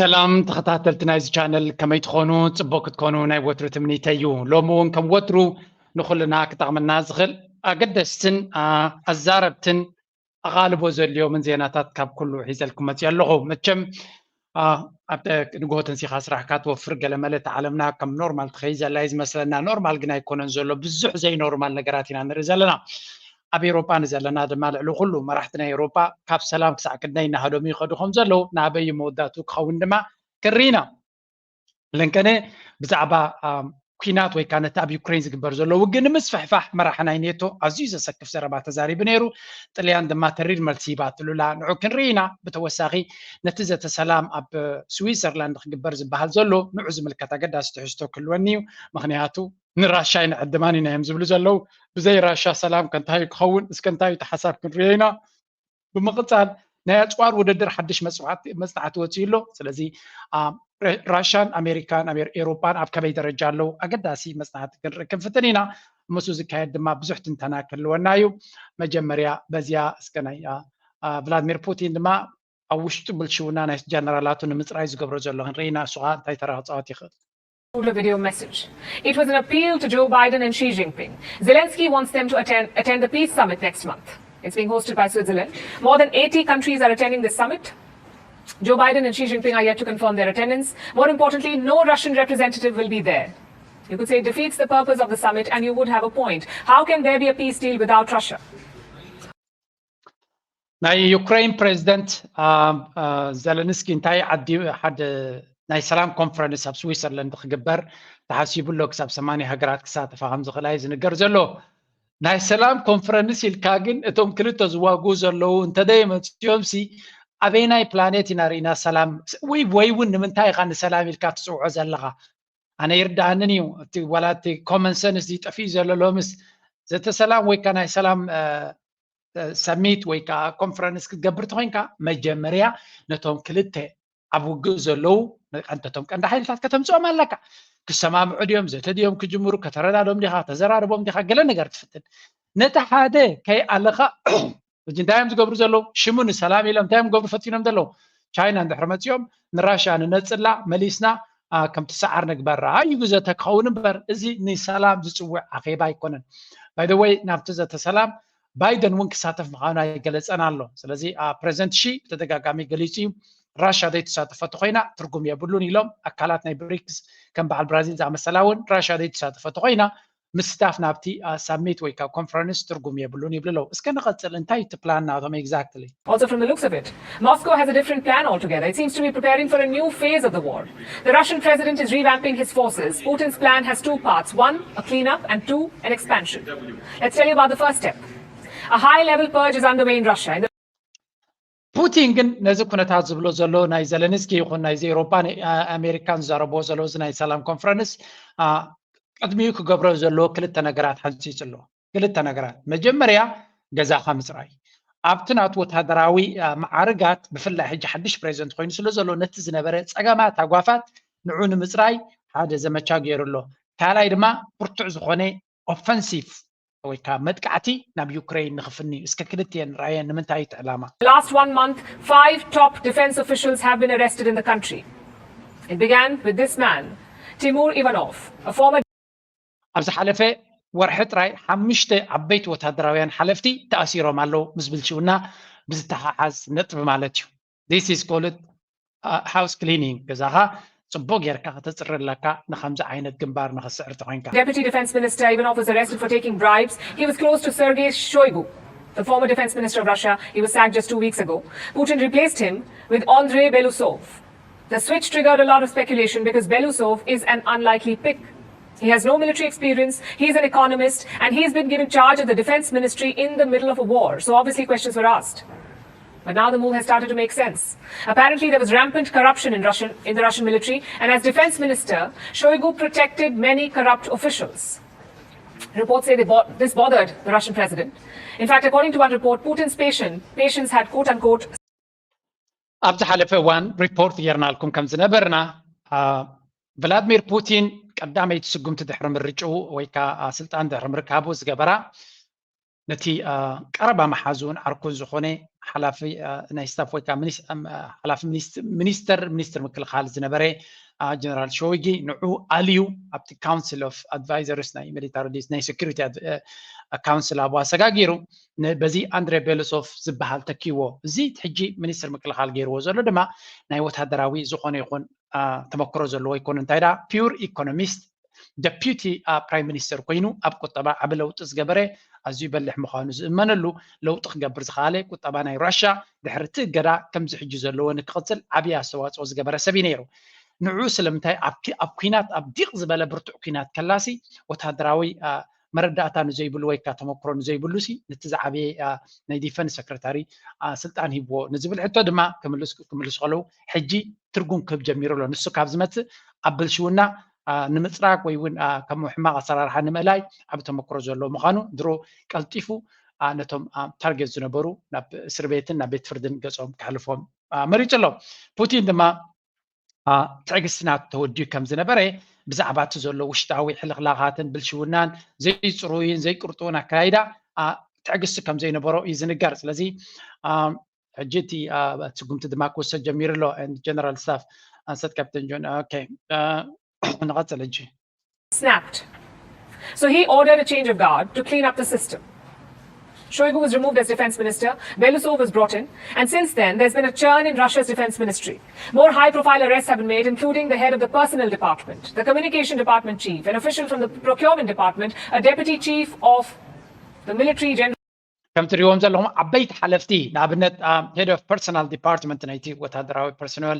ሰላም ተኸታተልቲ ናይዚ ቻነል፣ ከመይ ትኾኑ? ጽቡቕ ክትኮኑ ናይ ወትሩ ትምኒተይ እዩ። ሎሚ እውን ከም ወትሩ ንኹልና ክጠቕመና ዝኽእል ኣገደስትን፣ ኣ፣ ኣዛረብትን ኣቓልቦ ዘድልዮምን ዜናታት ካብ ኩሉ ሒዘልኩም መጽእ ኣለኹ። መቸም፣ ኣ፣ ኣብ ንግሆ ተንሲኻ ስራሕካ ትወፍር፣ ገለ መለ እታ ዓለምና ከም ኖርማል ትኸይድ ዘላ እዩ ዝመስለና። ኖርማል ግን ኣይኮነን ዘሎ፣ ብዙሕ ዘይኖርማል ነገራት ኢና ንርኢ ዘለና። ኣብ ኤውሮጳ ንዘለና ድማ ልዕሊ ኩሉ መራሕቲ ናይ ኤውሮጳ ካብ ሰላም ክሳዕ ክንደይ እናሃደሙ ይኸዱ ከም ዘለዉ፣ ናበይ መወዳእቱ ክኸውን ድማ ክርኢ ኢና። ብለንቀነ ብዛዕባ፣ ኣም፣ ኲናት ወይ ከዓ ነቲ ኣብ ዩክሬን ዝግበር ዘሎ ውግእ ንምስፍሕፋሕ መራሒ ናይ ኔቶ ኣዝዩ ዘሰክፍ ዘረባ ተዛሪቡ ነይሩ። ጥልያን ድማ ተሪር መልሲ ሂባትሉ ኣላ። ንዑ ክንርኢ ኢና። ብተወሳኺ ነቲ ዘተ ሰላም ኣብ ስዊዘርላንድ ክግበር ዝበሃል ዘሎ ንዑ ዝምልከት ኣገዳሲ ትሕዝቶ ክህልወኒ እዩ። ምኽንያቱ ንራሻ ኣይንዕድማን ኢና እዮም ዝብሉ ዘለዉ። ብዘይ ራሻ ሰላም ከ እንታይ ክኸውን? እስከ እንታይ እዩ እቲ ሓሳብ ክንርእዮ ኢና። ብምቕጻል ናይ ኣጽዋር ውድድር ሓድሽ መጽዋዕቲ-፣ መጽናዕቲ ወጺኡ ኣሎ። ስለዚ፣ ኣ፣ ረ-፣ ራሻን ኣሜሪካን ኣብ ኤር-፣ ኤውሮጳን ኣብ ከመይ ደረጃ ኣለዉ? ኣገዳሲ መጽናዕቲ ክንርኢ ክንፍትን ኢና። ምስኡ ዝካየድ ድማ ብዙሕ ትንተና ክህልወና እዩ። መጀመርያ በዚኣ እስከ ናይ፣ ኣ፣ ኣ፣ ቭላድሚር ፑቲን ድማ ኣብ ውሽጡ ብልሽውና ናይ ጀነራላቱ ንምጽራይ ዝገብሮ ዘሎ ክንርኢ ኢና። እሱ ኸኣ እንታይ ተራ ክጻወት ይኽእል? Video message. It was an appeal to Joe Biden and Xi Jinping. Zelensky wants them to attend, attend the peace summit next month. It's being hosted by Switzerland. More than eighty countries are attending this summit. Joe Biden and Xi Jinping are yet to confirm their attendance. More importantly, no Russian representative will be there. You could say it defeats the purpose of the summit, and you would have a point. How can there be a peace deal without Russia? ናይ ዩክሬን ፕሬዚደንት፣ ኣ፣ ኣ፣ ዘለንስኪ እንታይ ዓዲ ሓደ ናይ ሰላም ኮንፈረንስ ኣብ ስዊዘርላንድ ክግበር ተሓሲቡ ኣሎ፣ ክሳብ ሰማንያ ሃገራት ክሳተፋ ከም ዝኽእላ እዩ ዝንገር ዘሎ። ናይ ሰላም ኮንፈረንስ ኢልካ ግን እቶም ክልተ ዝዋግኡ ዘለዉ እንተደይመፅኦምሲ ኣበይናይ ፕላኔት ኢና ርኢና ሰላም? ወይ፣ ወይ እውን ንምንታይ ኢኻ ንሰላም ኢልካ ትፅውዖ ዘለኻ? ኣነ ይርድኣንን እዩ። እቲ ዋላ እቲ ኮመን ሰንስ እዚ ጠፊኡ ዘሎ ሎምስ ዘተ ሰላም ወይ ከዓ ናይ ሰላም፣ እ፣ እ፣ ሰሚት ወይ ከዓ ኮንፈረንስ ክትገብር ተኾይንካ መጀመርያ ነቶም ክልተ ኣብ ውግእ ዘለዉ፣ ነቶም ቀንዲ ሓይልታት ከተምፅኦም ኣለካ። ክሰማምዑ ድዮም፣ ዘተ ድዮም ክጅምሩ፣ ከተረዳዶም ዲኻ፣ ተዘራርቦም ዲኻ፣ ገለ ነገር ትፍትን። ነቲ ሓደ ከይኣለኻ፣ ሕጂ እንታይ እዮም ዝገብሩ ዘለዉ? ሽሙ ንሰላም ኢሎም እንታይ እዮም ክገብሩ ፈቲኖም ዘለዉ? ቻይና እንድሕር መፂኦም ንራሽያ ንነፅላ፣ መሊስና፣ ኣ፣ ከም ትሰዓር ንግበራ እዩ ዘተ ክኸውን እምበር፣ እዚ ንሰላም ዝፅውዕ ኣኼባ ኣይኮነን። ባይ ዘ ወይ፣ ናብቲ ዘተ ሰላም ባይደን እውን ክሳተፍ ምዃኑ ኣይገለፀን ኣሎ። ስለዚ፣ ኣ፣ ፕሬዚደንት ሺ ብተደጋጋሚ ገሊፁ እዩ። ራሽያ ዘይትሳተፈ ተኾይና ትርጉም የብሉን ኢሎም። ኣካላት ናይ ብሪክስ ከም በዓል ብራዚል ዝኣመሰላ እውን ራሽያ ዘይትሳተፈ ተኾይና ምስታፍ ናብቲ፣ ኣ፣ ሳሚት ወይ ከዓ ኮንፈረንስ ትርጉም የብሉን ይብሉ ኣለዉ። እስከ ንቐጽል፣ እንታይ እዩ እቲ ፕላን ናቶም ኤግዛክትሊ? Also, from the looks of it, Moscow has a different plan altogether. It seems to be preparing for a new phase of the war. The Russian president is revamping his forces. Putin's plan has two parts. One, a cleanup, and two, an expansion. Let's tell you about the first step. A high-level purge is underway in Russia. In the ፑቲን ግን ነዚ ኩነታት ዝብሎ ዘሎ ናይ ዘለንስኪ ይኹን ናይዚ ኤውሮጳን፣ ኣ፣ ኣሜሪካን ዝዛረብዎ ዘለዉ እዚ ናይ ሰላም ኮንፈረንስ፣ ኣ፣ ቅድሚኡ ክገብሮ ዘለዎ ክልተ ነገራት ሓንጺጹ ኣሎ። ክልተ ነገራት። መጀመርያ ገዛኻ ምጽራይ። ኣብቲ ናቱ ወተሃደራዊ፣ ኣ፣ መዓርጋት ብፍላይ ሕጂ ሓድሽ ፕሬዚደንት ኮይኑ ስለ ዘሎ ነቲ ዝነበረ ጸገማት፣ ሃጓፋት ንዑ ንምጽራይ ሓደ ዘመቻ ገይሩ ኣሎ። ካልኣይ ድማ ብርቱዕ ዝኾነ ኦፈንሲቭ ወይ ከዓ መጥቃዕቲ ናብ ዩክሬን ንኽፍኒ እዩ። እስከ ክልቲኤን ርኣየን፣ ንምንታይ እዩ እቲ ዕላማ? The last one month, five top defense officials have been arrested in the country. It began with this man, Timur Ivanov, a former ኣብ ዝሓለፈ ወርሒ ጥራይ ሓሙሽተ ዓበይቲ ወታደራውያን ሓለፍቲ ተኣሲሮም ኣለዉ፣ ምስ ብልሽውና ብዝተሓሓዝ ነጥቢ ማለት እዩ። This is called፣ ኣ፣ ሃውስ ክሊኒንግ። ገዛኻ ጽቡቕ ጌርካ ከተጽሪ ኣለካ፣ ንኸምዚ ዓይነት ግንባር ንኸስዕር ተኾይንካ። Deputy Defense Minister Ivanov was arrested for taking bribes. He was close to Sergei Shoigu, the former defense minister of Russia. He was sacked just two weeks ago. Putin replaced him with Andrei Belousov. The switch triggered a lot of speculation because Belousov is an unlikely pick. He has no military experience, he's an economist, and he's been given charge of the defense ministry in the middle of a war. So obviously questions were asked. But now the move has started to make sense. Apparently, there was rampant corruption in Russian, in the Russian military, and as defense minister, Shoigu protected many corrupt officials. Reports say they bo-, this bothered the Russian president. In fact, according to one report, Putin's patient, patients had, quote unquote, ኣብ ዝሓለፈ እዋን ሪፖርት ጌርናልኩም ከም ዝነበርና፣ ኣ፣ ቭላድሚር ፑቲን ቀዳመይቲ ስጉምቲ ድሕሪ ምርጭኡ ወይ ከዓ፣ ኣ፣ ስልጣን ድሕሪ ምርካቡ ዝገበራ ነቲ፣ ኣ፣ ቀረባ መሓዙን ዓርኩን ዝኾነ ሓላፊ ናይ ስታፍ ወይ ከዓ ሓላፊ ሚኒስተር ሚኒስትር ምክልኻል ዝነበረ ጀነራል ሾይጊ ንዑ ኣልዩ ኣብቲ ካውንስል ኦፍ ኣድቫይዘርስ ናይ ሚሊታሪ ናይ ሴኩሪቲ ካውንስል ኣብኡ ኣሰጋጊሩ በዚ ኣንድሬ ቤሎሶቭ ዝበሃል ተኪዎ። እዚ ሕጂ ሚኒስትር ምክልኻል ገይርዎ ዘሎ ድማ ናይ ወታደራዊ ዝኾነ ይኹን ተመክሮ ዘለዎ ይኮኑ። እንታይ ዳ ፒውር ኢኮኖሚስት ደፒቲ ፕራይም ሚኒስተር ኮይኑ ኣብ ቁጠባ ዓቢ ለውጢ ዝገበረ ኣዝዩ በሊሕ ምዃኑ ዝእመነሉ ለውጢ ክገብር ዝኸኣለ ቁጠባ ናይ ራሻ ድሕሪ እቲ እገዳ ከምዚ ሕጂ ዘለዎ ንክቕጽል ዓቢ ኣስተዋጽኦ ዝገበረ ሰብ እዩ ነይሩ። ንዑ ስለምንታይ ኣብ ኩናት ኣብ ዲቕ ዝበለ ብርቱዕ ኩናት ከላሲ ወታደራዊ መረዳእታ ንዘይብሉ ወይ ከዓ ተመክሮ ንዘይብሉ ሲ ነቲ ዝዓበየ ናይ ዲፈንስ ሰክረታሪ ስልጣን ሂብዎ ንዝብል ሕቶ ድማ ክምልሱ ከለዉ ሕጂ ትርጉም ክህብ ጀሚሩ ኣሎ። ንሱ ካብ ዝመፅእ ኣብ ብልሽውና ንምፅራግ ወይ እውን ከም ሕማቕ ኣሰራርሓ ንምእላይ ዓቢ ተመክሮ ዘለዎ ምዃኑ ድሮ ቀልጢፉ ነቶም ታርጌት ዝነበሩ ናብ እስር ቤትን ናብ ቤት ፍርድን ገጾም ከሕልፎም መሪጹ ኣሎ። ፑቲን ድማ ትዕግስትና ተወዲኡ ከም ዝነበረ ብዛዕባ እቲ ዘሎ ውሽጣዊ ሕልኽላኻትን ብልሽውናን ዘይፅሩይን ዘይቅርጡውን ኣካይዳ ትዕግስቲ ከም ዘይነበሮ እዩ ዝንገር። ስለዚ ሕጂ እቲ ስጉምቲ ድማ ክውሰድ ጀሚሩ ኣሎ። ጀነራል ስታፍ ኣንሰት ካፕተን ጆን ንቐፅል ሕጂ snapped. So he ordered a change of guard to clean up the system. Shoigu was removed as defense minister, Belousov was brought in, and since then there's been a churn in Russia's defense ministry. More high-profile arrests have been made, including the head of the personnel department, the communication department chief, an official from the procurement department, a deputy chief of the military general. ከም ትሪእዎም ዘለኹም ዓበይቲ ሓለፍቲ ንኣብነት head of personnel department ናይቲ ወታደራዊ personnel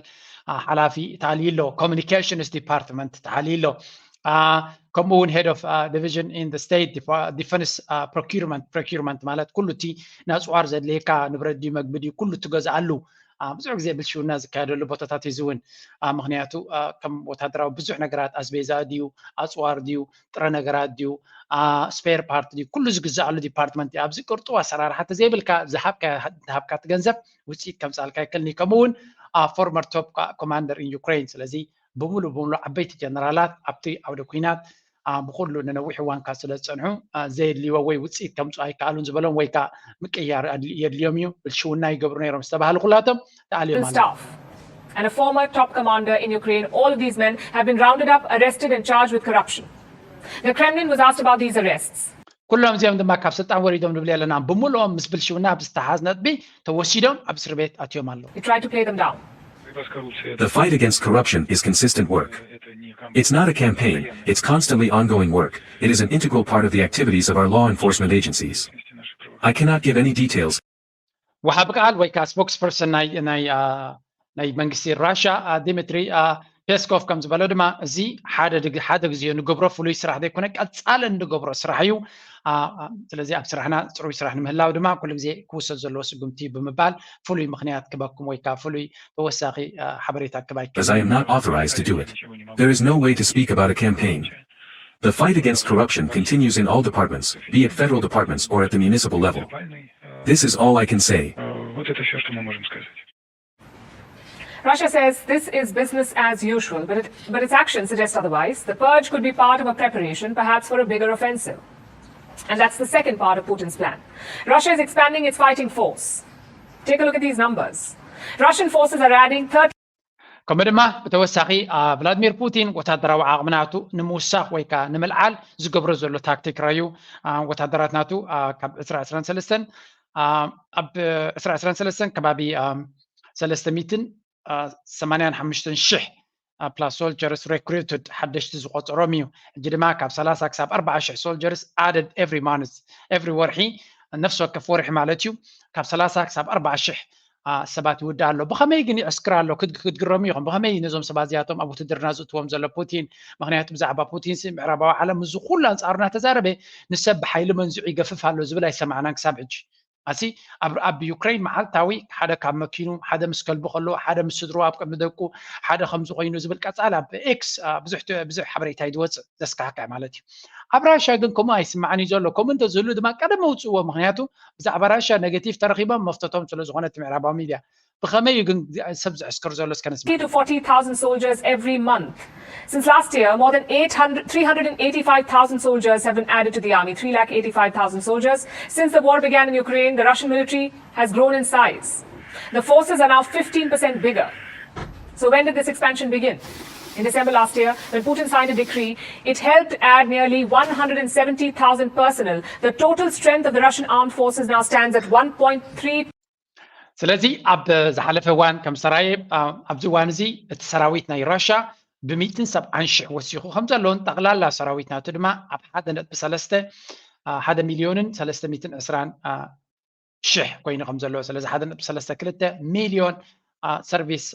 ሓላፊ ተሃልዩ ኣሎ። Communications department ተሃልዩ ኣሎ። ከምኡ እውን head of division in the state defense procurement procurement ማለት ኩሉ እቲ ንኣፅዋር ዘድልየካ ንብረት ድዩ መግቢ ድዩ ኩሉ ትገዝኣሉ ብዙሕ ግዜ ብልሽውና ዝካየደሉ ቦታታት እዩ ዝውን ምክንያቱ ከም ወታደራዊ ብዙሕ ነገራት ኣስቤዛ ድዩ ኣፅዋር ድዩ ጥረ ነገራት ድዩ spare part ድዩ ኩሉ ዝግዛኣሉ department እዩ። ኣብዚ ቅርጡ ኣሰራርሓ ተዘይብልካ ዝሃብካ እቲ ገንዘብ ውፅኢት ከምፃልካ ይክልኒ። ከምኡ እውን former top commander in Ukraine ስለዚ ብምሉ ብምሉ ዓበይቲ ጀነራላት ኣብቲ ዓውደ ኩናት ብኩሉ ንነዊሕ እዋን ካብ ስለ ዝፀንሑ ዘየድልይዎ ወይ ውፅኢት ከምፅኡ ኣይከኣሉን ዝበሎም ወይ ከዓ ምቅያር የድልዮም እዩ። ብልሽውና ይገብሩ ነይሮም ዝተባሃሉ ኩላቶም ተኣልዮም ኣለዉ። And a former top commander in Ukraine, all of these men have been rounded up, arrested, and charged with corruption. The Kremlin was asked about these arrests. ኩሎም እዚኦም ድማ ካብ ስልጣን ወሪዶም ንብል ኣለና። ብምልኦም ምስ ብልሽውና ብዝተሓዝ ነጥቢ ተወሲዶም ኣብ እስር ቤት ኣትዮም ኣለዉ። He tried to play them down. The fight against corruption is consistent work. It's not a campaign, it's constantly ongoing work. It is an integral part of the activities of our law enforcement agencies. I cannot give any details. ወሃቢ ቃል ወይ ከዓ spokesperson ናይ ናይ ናይ መንግስቲ ራሻ ዲሚትሪ ፔስኮቭ ከም ዝበሎ ድማ እዚ ሓደ ሓደ ግዜ ንገብሮ ፍሉይ ስራሕ ዘይኮነ ቀፃሊ እንገብሮ ስራሕ እዩ። ስለዚ ኣብ ስራሕና ፅሩይ ስራሕ ንምህላው ድማ ኩሉ ግዜ ክውሰድ ዘለዎ ስጉምቲ ብምባል ፍሉይ ምክንያት ክበኩም ወይ ከዓ ፍሉይ ተወሳኺ ሓበሬታ ክባይ As I am not authorized to do it. There is no way to speak about a campaign. The fight against corruption continues in all departments, be it federal departments or at the municipal level. This is all I can say. Вот это все, что мы можем сказать. Russia says this is business as usual, but, it, but its actions suggest otherwise. The purge could be part of a preparation, perhaps for a bigger offensive. And that's the second part of Putin's plan. Russia is expanding its fighting force. Take a look at these numbers. Russian forces are adding thirty. ከምኡ ድማ ብተወሳኺ ቭላድሚር ፑቲን ወታደራዊ ዓቕሚ ናቱ ንምውሳኽ ወይ ከዓ ንምልዓል ዝገብሮ ዘሎ ታክቲክ ራዩ ወታደራት ናቱ ካብ ዕስራ ዕስራን ሰለስተን ኣብ ዕስራ ዕስራን ሰለስተን ከባቢ ሰለስተ ሚእትን ሰማንያን ሓሙሽተን ሽሕ plus soldiers recruited ሓደሽቲ ዝቆፀሮም እዩ። ሕጂ ድማ ካብ ሰላሳ ክሳብ ኣርባዓ ሽሕ soldiers added every month every ወርሒ ነፍሲ ወከፍ ወርሒ ማለት እዩ ካብ ሰላሳ ክሳብ ኣርባዓ ሽሕ ሰባት ይውዳእ ኣሎ። ብኸመይ ግን ይዕስክር ኣሎ ክትግረሙ ኢኹም። ብኸመይ ነዞም ሰባት እዚኣቶም ኣብ ውትድርና ዝእትዎም ዘሎ ፑቲን? ምክንያቱ ብዛዕባ ፑቲን ምዕራባዊ ዓለም እዚ ኩሉ ኣንፃሩ እናተዛረበ ንሰብ ብሓይሊ መንዚዑ ይገፍፍ ኣሎ ዝብል ኣይሰማዕናን ክሳብ ሕጂ። ኣሲ ኣብ ኣብ ዩክሬን መዓልታዊ ሓደ ካብ መኪኑ ሓደ ምስ ከልቡ ከሎ ሓደ ምስ ስድሩ ኣብ ቅድሚ ደቁ ሓደ ከምዚ ኮይኑ ዝብል ቀፃል ኣብ ኤክስ ብዙሕ ብዙሕ ሓበሬታ እዩ ዝወፅእ ዘስካሕክሕ ማለት እዩ። ኣብ ራሻ ግን ከምኡ ኣይስማዕን እዩ ዘሎ። ከምኡ እንተዝህሉ ድማ ቀደም መውፅእዎ። ምክንያቱ ብዛዕባ ራሻ ኔጌቲቭ ተረኪቦም መፍተቶም ስለዝኮነ እቲ ምዕራባዊ ሚድያ ብኸመይ እዩ ግን ሰብ ዝዕስክር ዘሎ እስከ ንስማ። to forty thousand soldiers every month. Since last year, more than eight hundred, three hundred and eighty-five thousand soldiers have been added to the army, three lakh eighty-five thousand soldiers. Since the war began in Ukraine, the Russian military has grown in size. The forces are now fifteen percent bigger. So when did this expansion begin? In December last year, when Putin signed a decree, it helped add nearly one hundred and seventy thousand personnel. The total strength of the Russian armed forces now stands at one point three ስለዚ ኣብ ዝሓለፈ እዋን ከም ዝተራየ ኣብዚ እዋን እዚ እቲ ሰራዊት ናይ ራሻ ብሚእትን ሰብዓን ሽሕ ወሲኹ ከም ዘሎን ጠቕላላ ሰራዊት ናቱ ድማ ኣብ ሓደ ነጥቢ ሰለስተ ሓደ ሚልዮንን ሰለስተ ሚእትን ዕስራን ሽሕ ኮይኑ ከም ዘለዎ ስለዚ ሓደ ነጥቢ ሰለስተ ክልተ ሚልዮን ሰርቪስ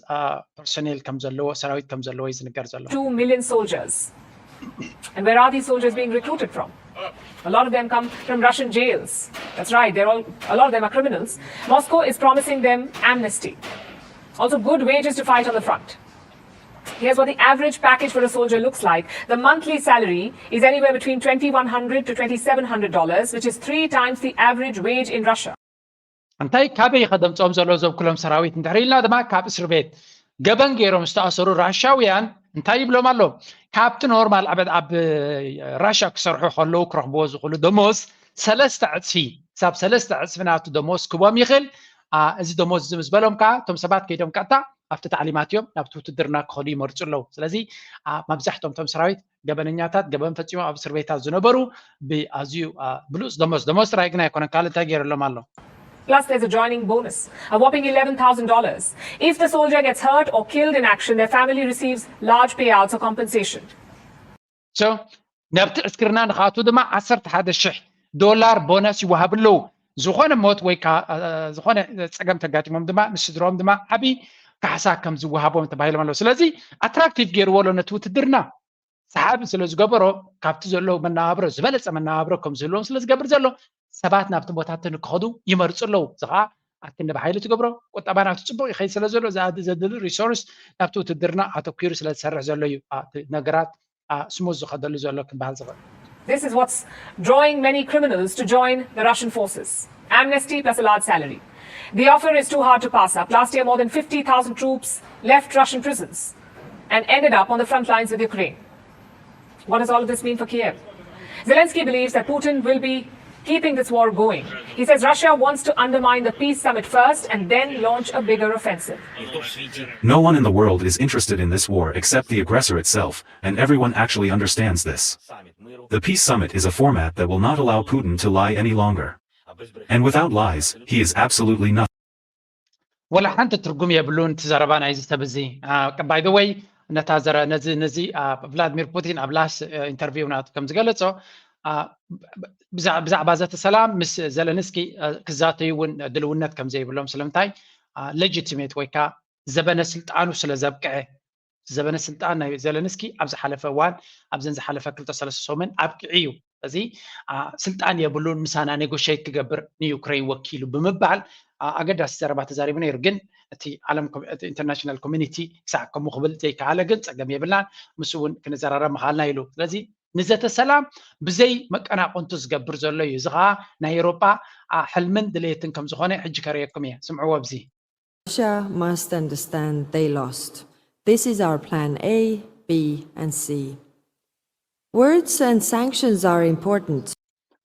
ፐርሶኔል ከም ዘለዎ ሰራዊት ከም ዘለዎ እዩ ዝንገር ዘሎ። two million soldiers. And where are these soldiers being recruited from? A lot of them come from Russian jails. That's right, they're all, a lot of them are criminals. Moscow is promising them amnesty. Also, good wages to fight on the front. Here's what the average package for a soldier looks like. The monthly salary is anywhere between twenty-one hundred to twenty-seven hundred dollars, which is three times the average wage in Russia. እንታይ ካበይ ከደምፅኦም ዘሎ ዘብክሎም ሰራዊት እንድሕር ኢልና ድማ ካብ እስር ቤት ገበን ገይሮም ዝተኣሰሩ ራሻውያን እንታይ ይብሎም ኣሎ? ካብቲ ኖርማል ኣብ ኣብ ራሻ ክሰርሑ ከለዉ ክረኽብዎ ዝኽእሉ ደሞዝ ሰለስተ ዕፅፊ ክሳብ ሰለስተ ዕፅፊ ናቱ ደሞዝ ክቦም ይኽእል። እዚ ደሞዝ እዚ ምስ በሎም ከዓ እቶም ሰባት ከይዶም ቀጥታ ኣብቲ ታዕሊማት እዮም ናብቲ ውትድርና ክኸዱ ይመርፁ ኣለዉ። ስለዚ መብዛሕቶም እቶም ሰራዊት ገበነኛታት ገበን ፈፂሞም ኣብ እስር ቤታት ዝነበሩ ብኣዝዩ ብሉፅ ደሞዝ ደሞዝ ጥራይ ግን ኣይኮነን ካልእ እንታይ ገይረሎም ኣሎ? Plus, there's a joining bonus, a whopping eleven thousand dollars. If the soldier gets hurt or killed in action, their family receives large payouts or compensation. So ናብቲ ዕስክርና ንኻቱ ድማ ዓሰርተ ሓደ ሽሕ ዶላር ቦነስ ይወሃብ ኣለዉ። ዝኾነ ሞት ወይ ዝኾነ ፀገም ተጋጢሞም ድማ ንስድሮም ድማ ዓብዪ ካሕሳ ከም ዝወሃቦም ተባሂሎም ኣለዉ። ስለዚ ኣትራክቲቭ ገይርዎ ኣሎ ነቲ ውትድርና ሰሓቢ ስለ ዝገበሮ ካብቲ ዘለዎ መነባብሮ ዝበለፀ መነባብሮ ከም ዝህልዎም ስለ ዝገብር ዘሎ ሰባት ናብቲ ቦታትን ክኸዱ ይመርፁ ኣለዉ። እዚ ከዓ ኣክንዲ ብሓይሊ ትገብሮ ቁጠባ ናብቲ ፅቡቅ ይኸይድ ስለ ዘሎ ዘድሊ ሪሶርስ ናብቲ ውትድርና ኣተኪሩ ስለ ዝሰርሕ ዘሎ እዩ ነገራት ስሙዝ ዝኸደሉ ዘሎ ክበሃል ዝኽእል። This is what's drawing many criminals to join the Russian forces. Amnesty plus a large salary. The offer is too hard to pass up. Last year, more than fifty thousand troops left Russian prisons and ended up on the front lines with Ukraine. What does all of this mean for Kiev? Zelensky believes that Putin will be keeping this war going. He says Russia wants to undermine the peace summit first and then launch a bigger offensive. No one in the world is interested in this war except the aggressor itself, and everyone actually understands this. The peace summit is a format that will not allow Putin to lie any longer. And without lies, he is absolutely nothing. ወላ ሓንቲ ትርጉም የብሉን እቲ ዘረባ ናይዚ ሰብ እዚ። By the way ነታ ዘረ ነዚ ነዚ ቭላድሚር ፑቲን ኣብ ላስ ኢንተርቪው ናቱ ከም ዝገለጾ ብዛዕባ ዘተ ሰላም ምስ ዘለንስኪ ክዛተዩ እውን ድልውነት ከም ዘይብሎም ስለምንታይ ሌጂቲሜት ወይ ከዓ ዘበነ ስልጣኑ ስለ ዘብቅዐ ዘበነ ስልጣን ናይ ዘለንስኪ ኣብ ዝሓለፈ እዋን ኣብዘን ዝሓለፈ ክልተ ሰለስተ ሰሙን ኣብቂዑ እዩ። እዚ ስልጣን የብሉን ምሳና ኔጎሽት ክገብር ንዩክሬን ወኪሉ ብምባል ኣገዳሲ ዘረባ ተዛሪቡ ነይሩ። ግን እቲ ዓለም ኢንተርናሽናል ኮሚኒቲ ክሳዕ ከምኡ ክብል ዘይከኣለ ግን ፀገም የብልናን ምስ እውን ክንዘራረብ ምኻልና ኢሉ። ስለዚ ንዘተ ሰላም ብዘይ መቀናቆንቱ ዝገብር ዘሎ እዩ። እዚ ከዓ ናይ ኤሮጳ ሕልምን ድሌትን ከም ዝኾነ ሕጂ ከርእየኩም እየ። ስምዕዎ ኣብዚ። Russia must understand they lost. This is our plan A, B, and C. Words and sanctions are important.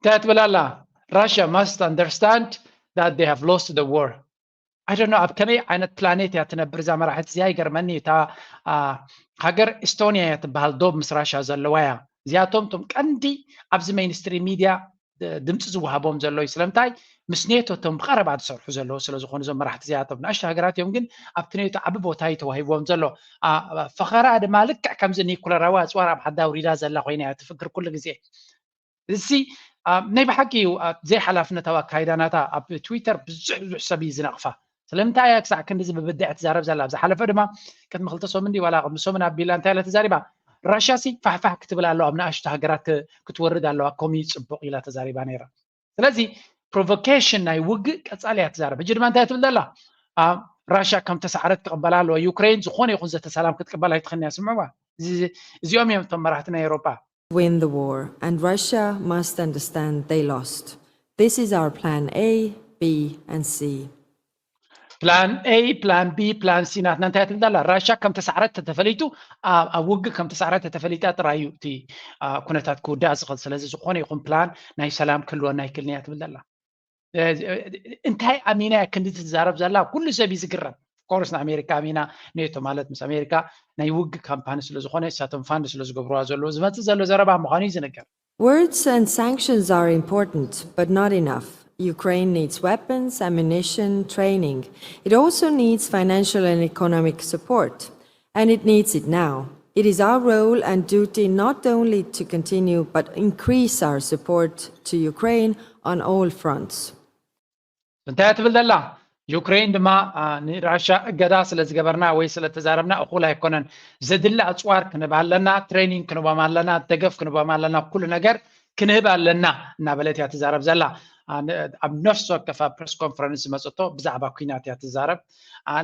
እንታይ ትብል ኣላ? Russia must understand that they have lost the war. I don't know ኣብ ከመይ ዓይነት ፕላኔት እያ ትነብር እዛ መራሒት እዚኣ ይገርመኒ። እታ ሃገር ኤስቶኒያ እያ ትበሃል ዶብ ምስ ራሻ ዘለዋ እያ። እዚኣቶም ቶም ቀንዲ ኣብዚ ሜይንስትሪም ሚድያ ድምፂ ዝወሃቦም ዘሎ እዩ። ስለምንታይ ምስ ኔቶ ቶም ብቐረባ ዝሰርሑ ዘለዉ ስለ ዝኾኑ እዞም መራሕቲ እዚኣቶም ንእሽቶ ሃገራት እዮም፣ ግን ኣብቲ ኔቶ ዓቢ ቦታ እዩ ተዋሂብዎም ዘሎ። ፈኸራ ድማ ልክዕ ከምዚ ኒኩለራዊ ኣፅዋር ኣብ ሓዳ ውሪዳ ዘላ ኮይና እያ ትፍክር ኩሉ ግዜ። እዚ ናይ ብሓቂ እዩ ዘይሓላፍነታዊ ኣካይዳ ናታ። ኣብ ትዊተር ብዙሕ ብዙሕ ሰብ እዩ ዝነቕፋ። ስለምንታይ እያ ክሳዕ ክንድዚ ብብድዕ ትዛረብ ዘላ? ኣብ ዝሓለፈ ድማ ቅድሚ ክልተ ሰሙን ድዩ ዋላ ቅድሚ ሰሙን ኣቢላ እንታይ ኢላ ተዛሪባ? ራሻ ሲ ፋሕፋሕ ክትብል ኣለዋ ኣብ ንኣሽቱ ሃገራት ክትወርድ ኣለዋ ከምኡ እዩ ፅቡቕ ኢላ ተዛሪባ ነይራ። ስለዚ ፕሮቮኬሽን ናይ ውግእ ቀፃሊ እያ ትዛረብ። ሕጂ ድማ እንታይ ትብል ዘላ? ራሻ ከም ተሳዕረት ክቕበላ ኣለዋ። ዩክሬን ዝኾነ ይኹን ዘተ ሰላም ክትቅበል ኣይትኽእልን እያ። ስምዕዋ፣ እዚኦም እዮም እቶም መራሕቲ ናይ ኤውሮጳ። Win the war, and Russia must understand they lost. This is our plan A, B, and C. ፕላን ኤ፣ ፕላን ቢ፣ ፕላን ሲ ናትና እንታይ ትብል ኣላ? ራሻ ከም ተሳዕረት ተተፈሊጡ፣ ኣብ ውግእ ከም ተሳዕረት ተተፈሊጣ ጥራይ እዩ እቲ ኩነታት ክውዳእ ዝኽእል። ስለዚ ዝኾነ ይኹን ፕላን ናይ ሰላም ክህልወና ይክእልን እያ ትብል ዘላ። እንታይ ኣሚና እያ ክንዲ ትዛረብ ዘላ? ኩሉ ሰብ እዩ ዝግረም። ኮርስ ንኣሜሪካ ኣሚና፣ ኔቶ ማለት ምስ ኣሜሪካ ናይ ውግእ ካምፓኒ ስለ ዝኾነ፣ እሳቶም ፋንድ ስለ ዝገብርዋ ዘለዉ፣ ዝመፅእ ዘሎ ዘረባ ምዃኑ እዩ ዝንገር። Words and sanctions are important, but not enough. Ukraine needs weapons, ammunition, training. It also needs financial and economic support. And it needs it now. It is our role and duty not only to continue but increase our support to Ukraine on all fronts. እንታይ ትብል ዘላ? ዩክሬን ድማ ንራሻ እገዳ ስለ ዝገበርና ወይ ስለ ተዛረብና እኹል ኣይኮነን። ዘድሊ ኣፅዋር ክንህብ ኣለና፣ ትሬኒንግ ክንቦም ኣለና፣ ደገፍ ክንቦም ኣለና፣ ኩሉ ነገር ክንህብ ኣለና እናበለት እያ ትዛረብ ዘላ። ኣብ ነፍሲ ወከፍ ኣብ ፕረስ ኮንፈረንስ ዝመፀቶ ብዛዕባ ኩናት እያ ትዛረብ።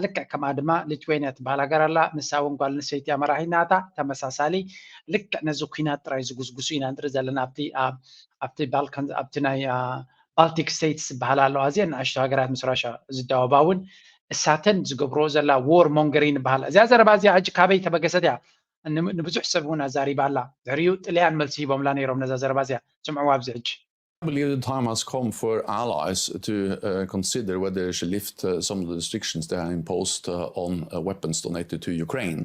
ልክዕ ከምኣ ድማ ሊትዌንያ ትበሃል ሃገር ኣላ። ንሳ እውን ጓል ኣንስተይቲ ኣመራሒት ናታ ተመሳሳሊ ልክዕ ነዚ ኩናት ጥራይ ዝጉስጉሱ ኢና ንርኢ ዘለና ኣብቲ ኣብቲ ባልካን ኣብቲ ናይ ባልቲክ ስቴትስ ዝበሃላ ኣለዋ። እዚአን ንኣሽቱ ሃገራት ምስ ራሻ ዝዳወባ እውን እሳተን ዝገብርኦ ዘላ ዎር ሞንገሪን ይበሃል። እዚኣ ዘረባ እዚኣ ሕጂ ካበይ ተበገሰት እያ? ንብዙሕ ሰብ እውን ኣዛሪባ ኣላ። ድሕሪኡ ጥልያን መልሲ ሂቦምላ ነይሮም ነዛ ዘረባ እዚኣ። ስምዕዋ ኣብዚ ሕጂ። I believe the time has come for allies to uh, consider whether they should lift uh, some of the restrictions they have imposed uh, on uh, weapons donated to Ukraine.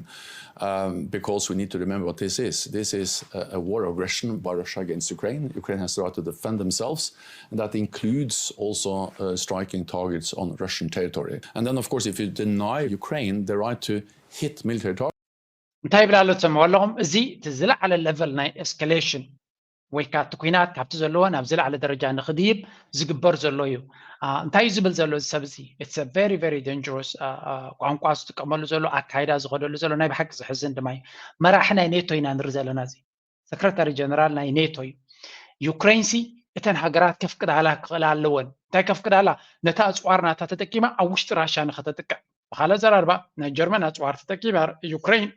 Um, because we need to remember what this is. This is a, a war of aggression by Russia against Ukraine. Ukraine has the right to defend themselves, and that includes also uh, striking targets on Russian territory. And then, of course, if you deny Ukraine the right to hit military targets, እንታይ ይብላ ኣሎ ትሰምዑ ኣለኹም? እዚ እቲ ዝለዓለ ለቨል ናይ ኤስካሌሽን ወይ ከዓ እቲ ኩናት ካብቲ ዘለዎ ናብ ዝለዓለ ደረጃ ንክድይብ ዝግበር ዘሎ እዩ። እንታይ እዩ ዝብል ዘሎ እዚ ሰብ እዚ? It's a very very dangerous ቋንቋ ዝጥቀመሉ ዘሎ፣ ኣካይዳ ዝኸደሉ ዘሎ ናይ ብሓቂ ዝሕዝን ድማ እዩ። መራሒ ናይ ኔቶ ኢና ንርኢ ዘለና። እዚ ሰክረታሪ ጀነራል ናይ ኔቶ እዩ። ዩክሬን ሲ እተን ሃገራት ከፍቅዳላ ክኽእላ ኣለወን። እንታይ ከፍቅዳላ? ነታ ኣፅዋር ናታ ተጠቂማ ኣብ ውሽጢ ራሻ ንኸተጥቅዕ። ብካልእ ኣዘራርባ ናይ ጀርመን ኣፅዋር ተጠቂማ ዩክሬን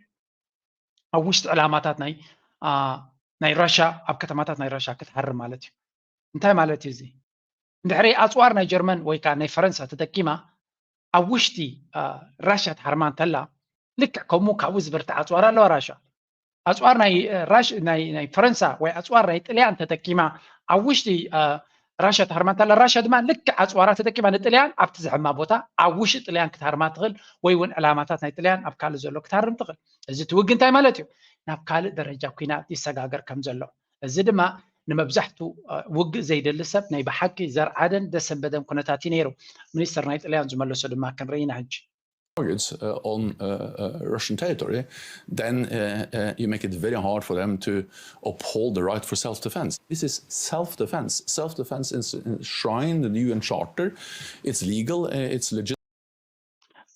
ኣብ ውሽጢ ዕላማታት ናይ ናይ ራሻ ኣብ ከተማታት ናይ ራሻ ክትሃርም ማለት እዩ። እንታይ ማለት እዩ እዚ? እንድሕሪ ኣፅዋር ናይ ጀርመን ወይ ከዓ ናይ ፈረንሳ ተጠቂማ ኣብ ውሽጢ ራሻ ትሃርማ እንተላ፣ ልክዕ ከምኡ ካብኡ ዝበርትዕ ኣፅዋር ኣለዋ ራሻ። ኣፅዋር ናይ ፈረንሳ ወይ ኣፅዋር ናይ ጥልያን ተጠቂማ ኣብ ውሽጢ ራሻ ትሃርማ እንተላ፣ ራሻ ድማ ልክዕ ኣፅዋራ ተጠቂማ ንጥልያን ኣብቲ ዝሕማ ቦታ ኣብ ውሽጢ ጥልያን ክትሃርማ ትኽእል፣ ወይ እውን ዕላማታት ናይ ጥልያን ኣብ ካልእ ዘሎ ክትሃርም ትኽእል። እዚ ትውግ እንታይ ማለት እዩ? ናብ ካልእ ደረጃ ኩናት ይሰጋገር ከም ዘሎ። እዚ ድማ ንመብዛሕቱ ውግእ ዘይደሊ ሰብ ናይ ብሓቂ ዘርዓደን ደሰንበደን ኩነታት እዩ ነይሩ። ሚኒስተር ናይ ጥልያን ዝመለሶ ድማ ክንርኢ ኢና ሕጂ። targets uh, on uh, uh, Russian territory, then uh, uh, you make it very hard for them to uphold the right for self-defense. This is self-defense. Self-defense is enshrined in the U N Charter. It's legal. Uh, it's legitimate.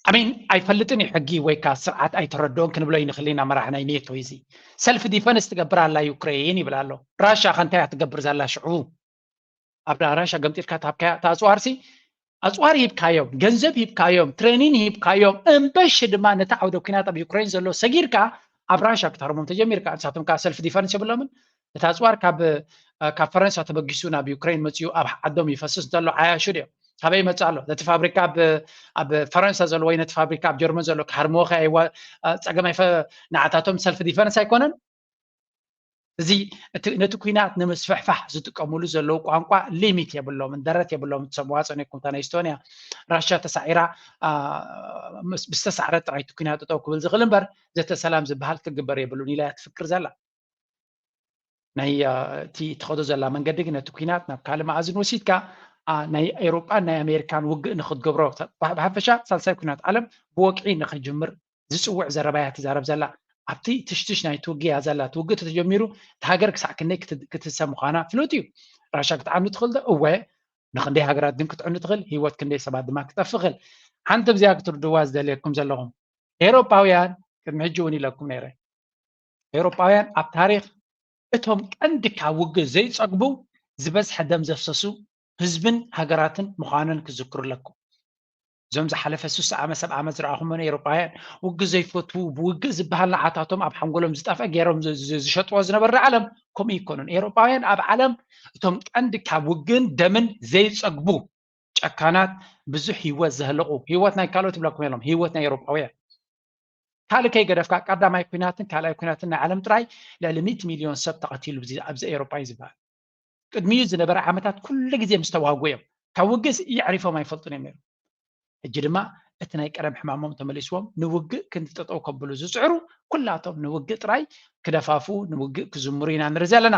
I mean, ኣይፈልጥን እዩ ሕጊ ወይ ከዓ ስርዓት ኣይተረድኦን ክንብሎ ይንኽእል ኢና። መራሕ ናይ ኔቶ እዚ ሰልፍ ዲፈንስ ትገብር ኣላ ዩክሬን ይብል ኣሎ። ራሻ ከ እንታይ እያ ትገብር ዘላ ሽዑ? ኣብ ራሻ ገምጢልካ ትሃብካያ እታ ኣፅዋርሲ፣ ኣፅዋር ሂብካዮም፣ ገንዘብ ሂብካዮም፣ ትሬኒን ሂብካዮም፣ እምበሺ ድማ ነቲ ዓውደ ኩናት ኣብ ዩክሬን ዘሎ ሰጊርካ ኣብ ራሻ ክትሃርሞም ተጀሚርካ። ንሳቶም ከዓ ሰልፍ ዲፈንስ የብሎምን። እቲ ኣፅዋር ካብ ካብ ፈረንሳ ተበጊሱ ናብ ዩክሬን መፅኡ ኣብ ዓዶም ይፈስስ እንተሎ ዓያሹ ድዮም? ካበይ ይመፅእ ኣሎ? ነቲ ፋብሪካ ኣብ ፈረንሳ ዘሎ ወይ ነቲ ፋብሪካ ኣብ ጀርመን ዘሎ ክሃርምዎ ከ ኣይዋ ፀገም ኣይፈ ንዓታቶም ሰልፍ ዲፈንስ ኣይኮነን? እዚ ነቲ ኩናት ንምስፍሕፋሕ ዝጥቀምሉ ዘለዉ ቋንቋ ሊሚት የብሎምን፣ ደረት የብሎምን። ትሰምዋ ፀኒኩም እታ ናይ ኤስቶንያ ራሻ ተሳዒራ ብዝተሳዕረ ጥራይ እቲ ኩናት ጠጠው ክብል ዝኽእል እምበር ዘተ ሰላም ዝበሃል ክግበር የብሉን ኢላ እያ ትፍክር ዘላ። ናይ እቲ ትኸዶ ዘላ መንገዲ ግን ነቲ ኩናት ናብ ካልእ መኣዝን ወሲድካ ናይ ኤውሮጳን ናይ ኣሜሪካን ውግእ ንክትገብሮ ብሓፈሻ ሳልሳይ ኩናት ዓለም ብወግዒ ንክጅምር ዝፅውዕ ዘረባ እያ ትዛረብ ዘላ። ኣብቲ ትሽትሽ ናይቲ ውግእ እያ ዘላ። እቲ ውግእ ተተጀሚሩ እቲ ሃገር ክሳዕ ክንደይ ክትህሰ ምዃና ፍሉጥ እዩ። ራሻ ክትዓኑ ትኽእል ዶ? እወ። ንክንደይ ሃገራት ግን ክትዕኑ ትኽእል፣ ህይወት ክንደይ ሰባት ድማ ክጠፍእ ይኽእል። ሓንቲ ኣብዚኣ ክትርድዋ ዝደልየኩም ዘለኹም ኤውሮጳውያን፣ ቅድሚ ሕጂ እውን ኢለኩም ነይረ፣ ኤውሮጳውያን ኣብ ታሪኽ እቶም ቀንዲ ካብ ውግእ ዘይጸግቡ ዝበዝሐ ደም ዘፍሰሱ ህዝብን ሃገራትን ምዃነን ክዝክሩ ኣለኩም። እዞም ዝሓለፈ ስሳ ዓመት ሰብ ዓመት ዝረኣኹሞ ንኤውሮጳውያን ውግእ ዘይፈትዉ፣ ብውግእ ዝበሃል ንዓታቶም ኣብ ሓንጎሎም ዝጠፍአ ገይሮም ዝሸጥዎ ዝነበሩ ንዓለም ከምኡ ይኮኑን። ኤውሮጳውያን ኣብ ዓለም እቶም ቀንዲ ካብ ውግእን ደምን ዘይጸግቡ ጨካናት፣ ብዙሕ ህይወት ዘህለቑ፣ ህይወት ናይ ካልኦት ይብለኩም የሎም፣ ህይወት ናይ ኤውሮጳውያን። ካልእ ከይገደፍካ ቀዳማይ ኩናትን ካልኣይ ኩናትን ናይ ዓለም ጥራይ ልዕሊ ሚእቲ ሚልዮን ሰብ ተቐቲሉ ኣብዚ ኤውሮጳ እዩ ዝበሃል። ቅድሚኡ ዝነበረ ዓመታት ኩሉ ግዜ ምስ ተዋግኡ እዮም። ካብ ውግእስ የዕሪፎም ኣይፈልጡን እዮም ነይሮም። ሕጂ ድማ እቲ ናይ ቀደም ሕማሞም ተመሊስዎም ንውግእ ክንዲ ጠጠው ከብሉ ዝፅዕሩ ኩላቶም ንውግእ ጥራይ ክደፋፍኡ ንውግእ ክዝምሩ ኢና ንርኢ ዘለና።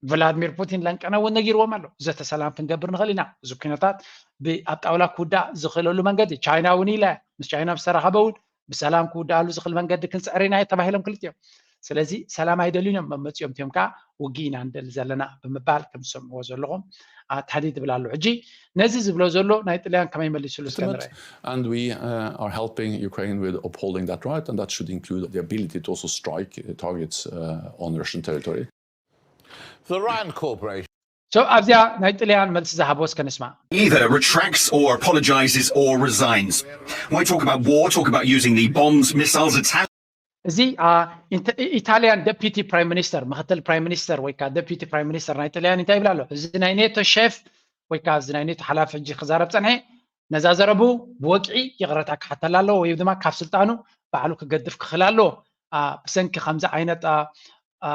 ቭላድሚር ፑቲን ለንቀነ እውን ነጊርዎም ኣሎ። ዘተ ሰላም ክንገብር ንኽእል ኢና። እዚ ኩነታት ብ- ኣብ ጣውላ ክውዳእ ዝኽእለሉ መንገዲ ቻይና እውን ኢለ ምስ ቻይና ዝተራኸበ እውን ብሰላም ክውዳእሉ ዝኽእል መንገዲ ክንፅዕር ኢና ተባሂሎም ክልቲኦም። ስለዚ ሰላም ኣይደልዩን እዮም መመፂኦም እቲኦም ከዓ ውግእ ኢና ንደሊ ዘለና ብምባል ከም ዝሰምዕዎ ዘለኹም ኣታዲ ትብል ኣሎ። ሕጂ ነዚ ዝብሎ ዘሎ ናይ ጥልያን ከመይ መሊሱሉ እስከ ንርአ። And we uh, are helping Ukraine with upholding that right, and that should include the ability to also strike uh, targets uh, on Russian territory. The Rand Corporation. So ኣብዚኣ ናይ ጥልያን መልሲ ዝሃቦ እስከ ንስማ። Either retracts or apologizes or resigns. Why talk about war? Talk about using the bombs, missiles, attack. እዚ አ፣ ኢንተ- ኢታሊያን ደፒቲ ፕራይም ሚኒስተር ምክትል ፕራይም ሚኒስተር ወይ ከዓ ደፒቲ ፕራይም ሚኒስተር ናይ ጥልያን እንታይ ይብል ኣሎ? እዚ ናይ ኔቶ ሼፍ ወይ ከዓ እዚ ናይ ኔቶ ሓላፊ ሕጂ ክዛረብ ፀንሐ ነዛ ዘረቡ ብወግዒ ይቕረታ ክሓተላ ኣለዎ ወይ ድማ ካብ ስልጣኑ ባዕሉ ክገድፍ ክኽእል ኣለዎ። አ፣ ብሰንኪ ከምዚ ዓይነት አ፣ አ፣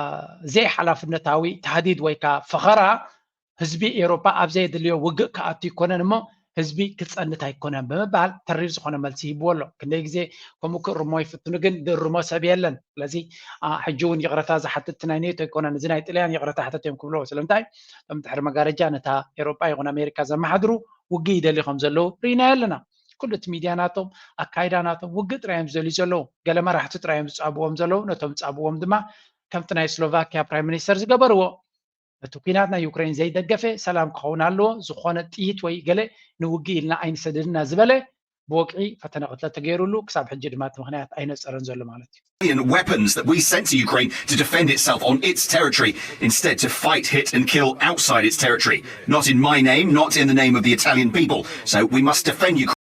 ዘይሓላፍነታዊ ታህዲድ ወይ ከዓ ፈኸራ ህዝቢ ኤውሮጳ ኣብ ዘየድልዮ ውግእ ክኣቱ ኣይኮነን እሞ ህዝቢ ክፀንት ኣይኮነን ብምባል ተሪር ዝኾነ መልሲ ሂብዎ ኣሎ። ክንደይ ግዜ ከምኡ ክእርሞ ይፍትኑ ግን ዝእርሞ ሰብ የለን። ስለዚ አ፣ ሕጂ እውን ይቕረታ ዝሓትት ናይ ኔቶ ኣይኮነን፣ እዚ ናይ ጥልያን ይቕረታ ሕተት እዮም ክብልዎ። ስለምንታይ እቶም ድሕሪ መጋረጃ ነታ ኤውሮጳ ይኹን ኣሜሪካ ዘመሓድሩ ውግእ ይደልዩ ከም ዘለዉ ርኢናዮ ኣለና። ኩሉ እቲ ሚድያ ናቶም ኣካይዳ ናቶም ውግእ ጥራይ እዮም ዝደልዩ ዘለዉ። ገለ መራሕቲ ጥራይ እዮም ዝፃብዎም ዘለዉ። ነቶም ዝፃብዎም ድማ ከምቲ ናይ ስሎቫኪያ ፕራይም ሚኒስተር ዝገበርዎ እቲ ኩናት ናይ ዩክሬን ዘይደገፈ ሰላም ክኸውን ኣለዎ። ዝኾነ ጥይት ወይ ገለ ንውግእ ኢልና ኣይንሰድድና ዝበለ ብወግዒ ፈተነ ቅትለት ተገይሩሉ ክሳብ ሕጂ ድማ እቲ ምኽንያት ኣይነፀረን ዘሎ ማለት እዩ። And weapons that we sent to Ukraine to defend itself on its territory, instead to fight, hit, and kill outside its territory. Not in my name, not in the name of the Italian people. So we must defend Ukraine.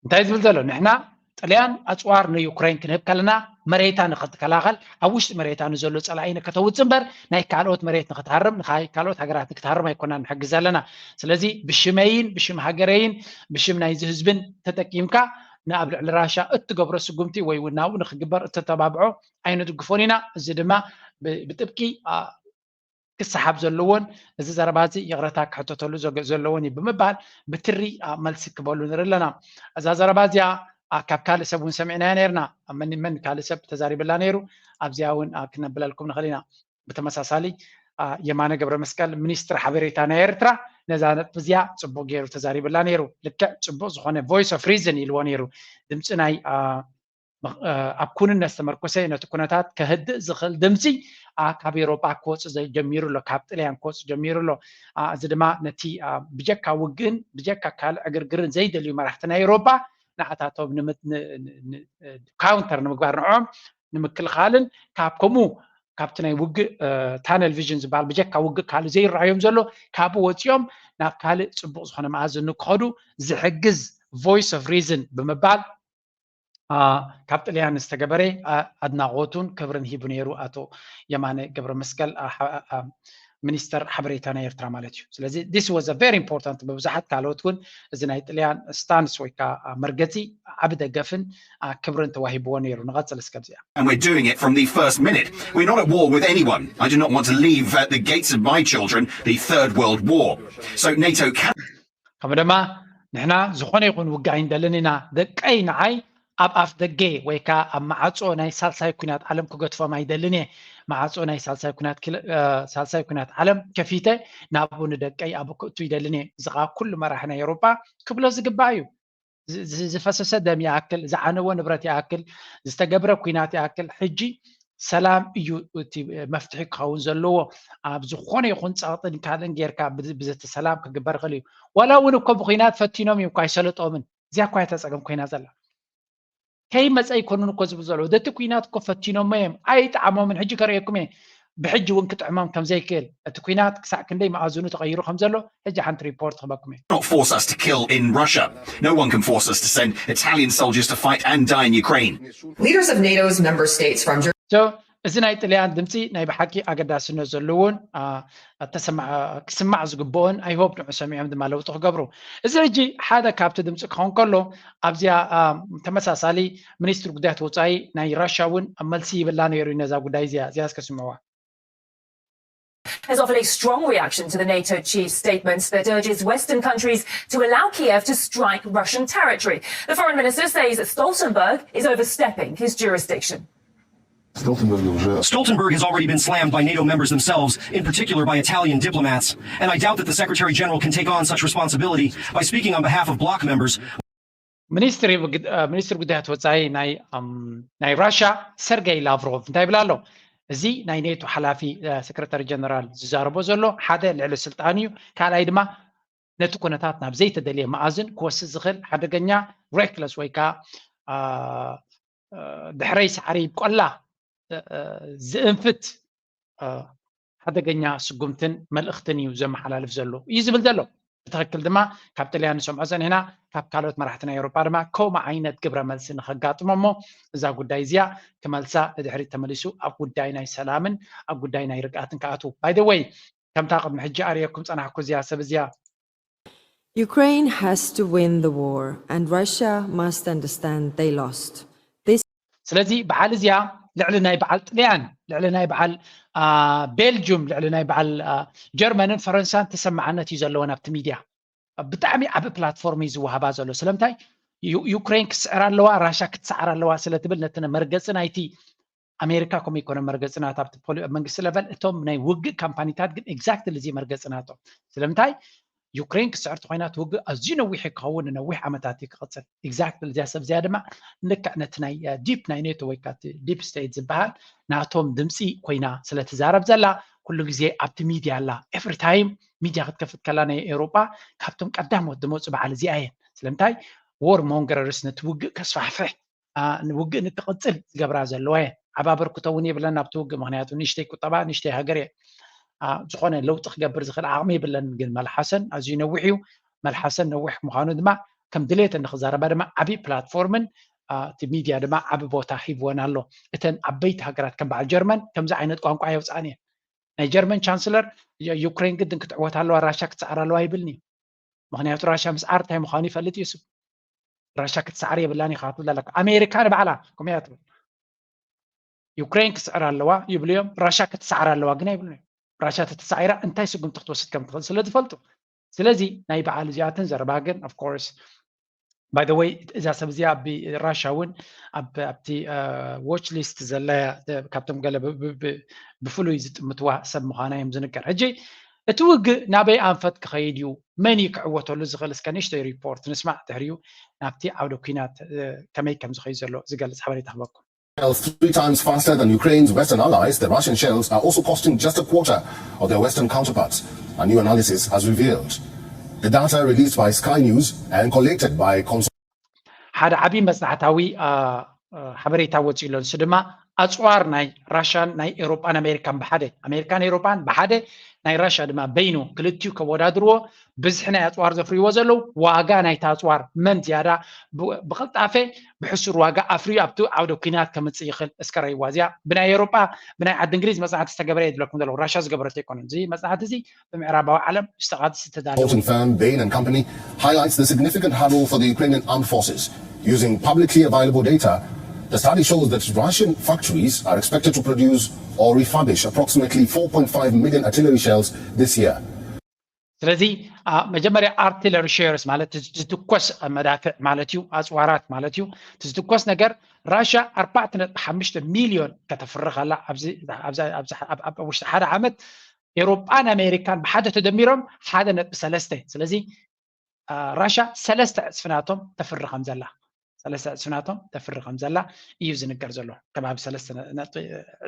እንታይ ዝብል ዘሎ ንሕና ጥልያን ኣፅዋር ንዩክሬን ክንህብ ከለና መሬታ ንክትከላኸል ኣብ ውሽጢ መሬታ ንዘሎ ፀላኢ ንከተውፅ እምበር ናይ ካልኦት መሬት ንክትሃርም ንካይ ካልኦት ሃገራት ንክትሃርም ኣይኮና ንሕግዝ ዘለና። ስለዚ ብሽመይን ብሽም ሃገረይን ብሽም ናይዚ ህዝብን ተጠቂምካ ንኣብ ልዕሊ ራሻ እትገብሮ ስጉምቲ ወይ እውን ናብኡ ንክግበር እተተባብዖ ኣይንድግፎን ኢና። እዚ ድማ ብ- ብጥብቂ አ፣ ክሰሓብ ዘለዎን እዚ ዘረባ እዚ ይቕረታ ክሕተተሉ ዘገ- ዘለዎን እዩ ብምባል ብትሪ አ፣ መልሲ ክበሉ ንርኢ ኣለና። እዛ ዘረባ እዚኣ አ፣ ካብ ካልእ ሰብ እውን ሰሚዕናያ ነርና። መን መን ካልእ ሰብ ተዛሪብላ ነይሩ ኣብዚኣ እውን አ፣ ክነብለልኩም ንኽእል ኢና። ብተመሳሳሊ አ፣ የማነ ገብረ መስቀል ሚኒስትር ሓበሬታ ናይ ኤርትራ ነዛ ነጥቢ እዚኣ ፅቡቅ ገይሩ ተዛሪብላ ነይሩ። ልክዕ ፅቡቅ ዝኾነ voice of reason ኢልዎ ነይሩ። ድምፂ ናይ አ፣ መኽ- አ፣ ኣብ ኩንነት ዝተመርኮሰ ነቲ ኩነታት ከህድእ ዝኽእል ድምፂ አ፣ ካብ ኤውሮጳ ክወፅእ ዘ- ጀሚሩ ኣሎ፣ ካብ ጥልያን ክወፅእ ጀሚሩ ኣሎ። አ፣ እዚ ድማ ነቲ አ፣ ብጀካ ውግእን ብጀካ ካልእ ዕግርግርን ዘይደልዩ መራሕቲ ናይ ኤውሮጳ ንዓታቶም ንምት- ን- ን- ን- ካውንተር ንምግባር ንዕኦም ንምክልኻልን ካብ ከምኡ ካብቲ ናይ ውግእ አ፣ ታነል ቪዥን ዝበሃል ብጀካ ውግእ ካልእ ዘይረኣዮም ዘሎ ካብኡ ወፂኦም ናብ ካልእ ፅቡቅ ዝኾነ መኣዝን ንክኸዱ ዝሕግዝ voice of reason ብምባል አ፣ ካብ ጥልያን ዝተገበረ አ፣ ኣድናቆቱን ክብርን ሂቡ ነይሩ ኣቶ የማነ ገብረ መስቀል አ፣ ሓ- አ፣ ሚኒስተር ሓበሬታ ናይ ኤርትራ ማለት እዩ። ስለዚ this was a very important ብብዙሓት ካልኦት እውን እዚ ናይ ጥልያን stance ወይ ከዓ አ፣ መርገፂ ዓቢ ደገፍን አ፣ ክብርን ተዋሂብዎ ነይሩ። ንቐፅል እስከ ኣብዚኣ። And we're doing it from the first minute. We're not at war with anyone. I do not want to leave uh, the gates of my children the Third World War. So NATO can ከምኡ ድማ ንሕና ዝኾነ ይኹን ውግእ ኣይንደልን ኢና። ደቀይ ንዓይ ኣብ ኣፍ ደገ ወይ ከዓ ኣብ ማዓፆ ናይ ሳልሳይ ኩናት ዓለም ክገድፎም ኣይደልን እየ። ማዓፆ ናይ ሳልሳይ ኩናት ክል- እ፣ ሳልሳይ ኩናት ዓለም ከፊተ ናብኡ ንደቀይ ኣብኡ ክእቱ ይደልን እየ። እዚ ከዓ ኩሉ መራሒ ናይ ኤውሮጳ ክብሎ ዝግባእ እዩ። ዝ- ዝ- ዝፈሰሰ ደም ይኣክል፣ ዝዓነወ ንብረት ይኣክል፣ ዝተገብረ ኩናት ይኣክል፣ ሕጂ ሰላም እዩ እቲ መፍትሒ ክኸውን ዘለዎ። ኣብ ዝኾነ ይኹን ፀቕጥን ካልእን ጌርካ ብ- ብዘቲ ሰላም ክግበር ይኽእል እዩ። ዋላ እውን እኮ ብኩናት ፈቲኖም እዩ እኳ ኣይሰለጦምን። እዚኣ እኳ እያ እታ ፀገም ኮይና ዘላ። ከይመፀ ኣይኮኑን እኮ ዝብሉ ዘለዉ። ደቲ ኩናት እኮ ፈቲኖሞ እዮም፣ ኣይጠዓሞምን። ሕጂ ከርእየኩም እየ ብሕጂ እውን ክጥዕሞም ከም ዘይክእል። እቲ ኩናት ክሳዕ ክንደይ መኣዝኑ ተቐይሩ ከም ዘሎ ሕጂ ሓንቲ ሪፖርት ክበኩም እየ። not force us to kill in Russia. No one can force us to send Italian soldiers to fight and die in Ukraine. Leaders of NATO's member states from Ger- So እዚ ናይ ጥልያን ድምፂ ናይ ብሓቂ ኣገዳስነት ዘለዎን ክስማዕ ዝግብኦን፣ I hope ንዑ ሰሚዖም ድማ ለውጢ ክገብሩ። እዚ ሕጂ ሓደ ካብቲ ድምፂ ክኸውን ከሎ፣ ኣብዚኣ ተመሳሳሊ ሚኒስትሪ ጉዳያት ወፃኢ ናይ ራሻ እውን መልሲ ይብላ ነይሩ ነዛ ጉዳይ እዚኣ። እዚኣ እስከ ስምዕዋ። Has offered a strong reaction to the NATO chief's statements that urges Western countries to allow Kiev to strike Russian territory. The foreign minister says Stoltenberg is overstepping his jurisdiction. Stoltenberg has already been slammed by NATO members themselves, in particular by Italian diplomats, and I doubt that the Secretary General can take on such responsibility by speaking on behalf of bloc members. ሚኒስትሪ ጉዳያት ወፃኢ ናይ ራሻ ሰርገይ ላቭሮቭ እንታይ ይብል ኣሎ? እዚ ናይ ኔቶ ሓላፊ ሰክረታሪ ጀነራል ዝዛረቦ ዘሎ ሓደ ልዕሊ ስልጣን እዩ። ካልኣይ ድማ ነቲ ኩነታት ናብ ዘይተደልየ መኣዝን ክወስድ ዝኽእል ሓደገኛ reckless ወይ ከዓ ድሕረይ ሳዕሪ ቆላ ዝእንፍት ሓደገኛ ስጉምትን መልእኽትን እዩ ዘመሓላልፍ ዘሎ እዩ ዝብል ዘሎ። ብትኽክል ድማ ካብ ጥልያን ንሰምዖ ፀኒሕና፣ ካብ ካልኦት መራሕቲ ናይ ኤውሮጳ ድማ ከምኡ ዓይነት ግብረ መልሲ ንኸጋጥሞ እሞ እዛ ጉዳይ እዚኣ ክመልሳ ንድሕሪት ተመሊሱ ኣብ ጉዳይ ናይ ሰላምን ኣብ ጉዳይ ናይ ርግኣትን ክኣትዉ። By the way፣ ከምታ ቅድሚ ሕጂ ኣርእየኩም ፀናሕኩ እዚኣ ሰብ እዚኣ Ukraine has to win the war and Russia must understand they lost. ስለዚ በዓል እዚኣ ልዕሊ ናይ በዓል ጥልያን፣ ልዕሊ ናይ በዓል ቤልጁም፣ ልዕሊ ናይ በዓል ጀርመንን ፈረንሳን ተሰማዕነት እዩ ዘለወን ኣብቲ ሚድያ። ብጣዕሚ ዓቢ ፕላትፎርም እዩ ዝወሃባ ዘሎ። ስለምንታይ ዩክሬን ክትስዕር ኣለዋ፣ ራሻ ክትስዓር ኣለዋ ስለ ትብል ነቲ መርገጺ ናይቲ ኣሜሪካ ከምኡ ይኮነ መርገጺ ናታ ኣብቲ መንግስቲ ለቨል፣ እቶም ናይ ውግእ ካምፓኒታት ግን exactly እዚ መርገጺ ናቶም። ስለምንታይ ዩክሬን ክትስዕር ተኮይና እቲ ውግእ ኣዝዩ ነዊሕ ክኸውን ንነዊሕ ዓመታት እዩ ክቕጽል። Exactly እዚኣ ሰብ እዚኣ ድማ ልክዕ ነቲ ናይ ዲፕ ናይ ኔቶ ወይ ከዓ ዲፕ ስቴት ዝበሃል ናቶም ድምፂ ኮይና ስለ ትዛረብ ዘላ ኩሉ ግዜ ኣብቲ ሚድያ ኣላ። Every time ሚድያ ክትከፍት ከላ ናይ ኤውሮጳ ካብቶም ቀዳሞት ዝመፁ በዓል እዚኣ እየን። ስለምንታይ war mongers ነቲ ውግእ ከስፋሕፍሕ ውግእ ንክቕፅል ዝገብራ ዘለዋ እየን። ዓብ ኣበርክቶ እውን የብለን ኣብቲ ውግእ፣ ምክንያቱ ንእሽተይ ቁጠባ ንእሽተይ ሃገር እየ። ዝኾነ ለውጢ ክገብር ዝኽእል ዓቕሚ የብለን። ግን መልሓሰን ኣዝዩ ነዊሕ እዩ። መልሓሰን ነዊሕ ምዃኑ ድማ ከም ድሌተን ንክዛረባ ድማ ዓብዪ ፕላትፎርምን እቲ ሚድያ ድማ ዓቢ ቦታ ሂብወን ኣሎ። እተን ዓበይቲ ሃገራት ከም በዓል ጀርመን ከምዚ ዓይነት ቋንቋ ኣየውፅኣን እየን። ናይ ጀርመን ቻንስለር ዩክሬን ግድን ክትዕወት ኣለዋ፣ ራሻ ክትሰዓር ኣለዋ ይብልኒ። ምክንያቱ ራሻ ምስዓር እንታይ ምዃኑ ይፈልጥ እዩ። ራሻ ክትሰዓር የብላን ኢኻ ትብል ኣለካ። ኣሜሪካ ንባዕላ ከምኡ እያ ትብል። ዩክሬን ክትስዕር ኣለዋ ይብሉ እዮም፣ ራሻ ክትሰዓር ኣለዋ ግን ኣይብሉን እዮም። ራሻ ተተሳዒራ እንታይ ስጉምቲ ክትወስድ ከም ትኽእል ስለ ዝፈልጡ። ስለዚ ናይ በዓል እዚኣተን ዘረባ ግን of course by the way እዛ ሰብ እዚኣ ብ ራሻ እውን ኣብቲ watch list ዘላ እያ። ካብቶም ገለ ብፍሉይ ዝጥምትዋ ሰብ ምዃና እዮም ዝንገር። ሕጂ እቲ ውግእ ናበይ ኣንፈት ክኸይድ እዩ? መን እዩ ክዕወተሉ ዝኽእል? እስከ ንእሽተይ ሪፖርት ንስማዕ፣ ድሕሪኡ ናብቲ ዓውደ ኲናት ከመይ ከም ዝኸይድ ዘሎ ዝገልጽ ሓበሬታ ክበኩም። Three times faster than Ukraine's Western allies, the Russian shells are also costing just a quarter of their Western counterparts. A new analysis has revealed. The data released by Sky News and collected by Cons- ሓደ ዓብዪ መፅናዕታዊ ሓበሬታ ወፂኡ ኣሎ። ንሱ ድማ ኣፅዋር ናይ ራሻን ናይ ኤውሮጳን ኣሜሪካን ብሓደ፣ ኣሜሪካን ኤውሮጳን ብሓደ፣ ናይ ራሻ ድማ በይኑ፣ ክልቲኡ ከወዳድርዎ ብዝሒ ናይ ኣፅዋር ዘፍርይዎ ዘለዉ ዋጋ ናይቲ ኣፅዋር መን ዝያዳ ብቕልጣፈ ብሕሱር ዋጋ ኣፍርዩ ኣብቲ ዓውደ ኲናት ከምፅእ ይኽእል። እስከ ረይዋ እዚኣ ብናይ ኤውሮጳ ብናይ ዓዲ እንግሊዝ መፅናዕቲ ዝተገበረ እየ ዝብለኩም ዘለኹ፣ ራሻ ዝገበረቶ ኣይኮነን። እዚ መፅናዕቲ እዚ ብምዕራባዊ ዓለም ዝተቓድስ ዝተዳለወ Consulting firm Bain and Company highlights the significant hurdle for the Ukrainian armed forces. Using publicly available data, the study shows that Russian factories are expected to produce or refurbish approximately four point five million artillery shells this year. ስለዚ መጀመርያ ኣርቲለሪ ሸልስ ማለት ዝትኮስ መዳፍዕ ማለት እዩ፣ ኣፅዋራት ማለት እዩ። ዝትኮስ ነገር ራሻ ኣርባዕተ ነጥቢ ሓሙሽተ ሚልዮን ከተፍሪ ከላ ኣብ ውሽጢ ሓደ ዓመት ኤውሮጳን ኣሜሪካን ብሓደ ተደሚሮም ሓደ ነጥቢ ሰለስተ። ስለዚ ራሻ ሰለስተ ዕፅፊ ናቶም ተፍሪ ከም ዘላ ሰለስተ ዕፅፊ ናቶም ተፍሪ ከም ዘላ እዩ ዝንገር ዘሎ። ከባቢ ሰለስተ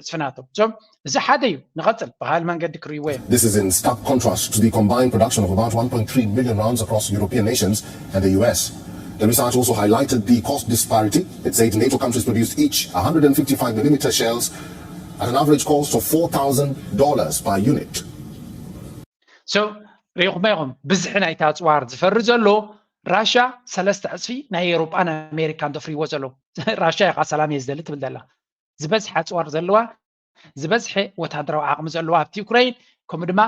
ዕፅፊ ናቶም እዞም እዚ ሓደ እዩ። ንቐፅል ብካል መንገዲ ክርእይዎ እዮም። This is in stark contrast to the combined production of about one point three million rounds across European nations and the U S. The research also highlighted the cost disparity. It said NATO countries produced each one hundred fifty-five millimeter shells at an average cost of four thousand dollars per unit. So ሪኢኹም ኢኹም ብዝሒ ናይቲ ኣፅዋር ዝፈሪ ዘሎ ራሻ ሰለስተ ዕፅፊ ናይ ኤውሮጳን ኣሜሪካን ዘፍርይዎ ዘለዉ። ራሻ ኢኻ ሰላም እየ ዝደሊ ትብል ዘላ። ዝበዝሐ ኣፅዋር ዘለዋ ዝበዝሐ ወታደራዊ ዓቕሚ ዘለዎ ኣብቲ ዩክሬን፣ ከምኡ ድማ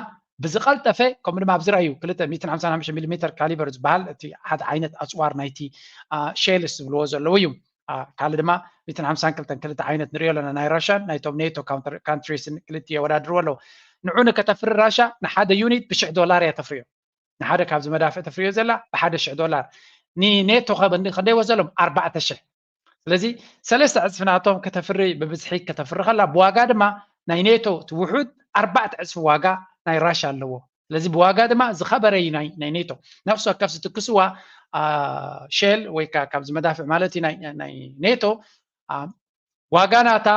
ብዝቐልጠፈ፣ ከምኡ ድማ ኣብዚ ረኣዩ ክልተ ሚእትን ሓምሳን ሓሙሽተ ሚሊ ሜተር ካሊበር ዝበሃል እቲ ሓደ ዓይነት ኣፅዋር ናይቲ ሼልስ ዝብልዎ ዘለዉ እዩ። ካልእ ድማ ሚእትን ሓምሳን ክልተን ክልተ ዓይነት ንሪኦ ኣለና፣ ናይ ራሻን ናይቶም ኔቶ ካንትሪስን ክልቲኡ የወዳድርዎ ኣለዉ። ንዑ ንከተፍሪ ራሻ ንሓደ ዩኒት ብሽሕ ዶላር እያ ተፍርዮ። ንሓደ ካብዚ መዳፍዕ ተፍርዮ ዘላ ብሓደ ሽሕ ዶላር። ንኔቶ ከ ክንደይ ወዘሎም ኣርባዕተ ሽሕ። ስለዚ ሰለስተ ዕፅፊ ናቶም ከተፍሪ፣ ብብዝሒ ከተፍሪ ከላ፣ ብዋጋ ድማ ናይ ኔቶ እቲ ውሑድ ኣርባዕተ ዕፅፊ ዋጋ ናይ ራሻ ኣለዎ። ስለዚ ብዋጋ ድማ ዝኸበረ እዩ ናይ ኔቶ። ነፍሲ ወከፍ ዝትክስዋ ሼል ወይ ካብዚ መዳፍዕ ማለት እዩ ናይ ኔቶ ዋጋ ናታ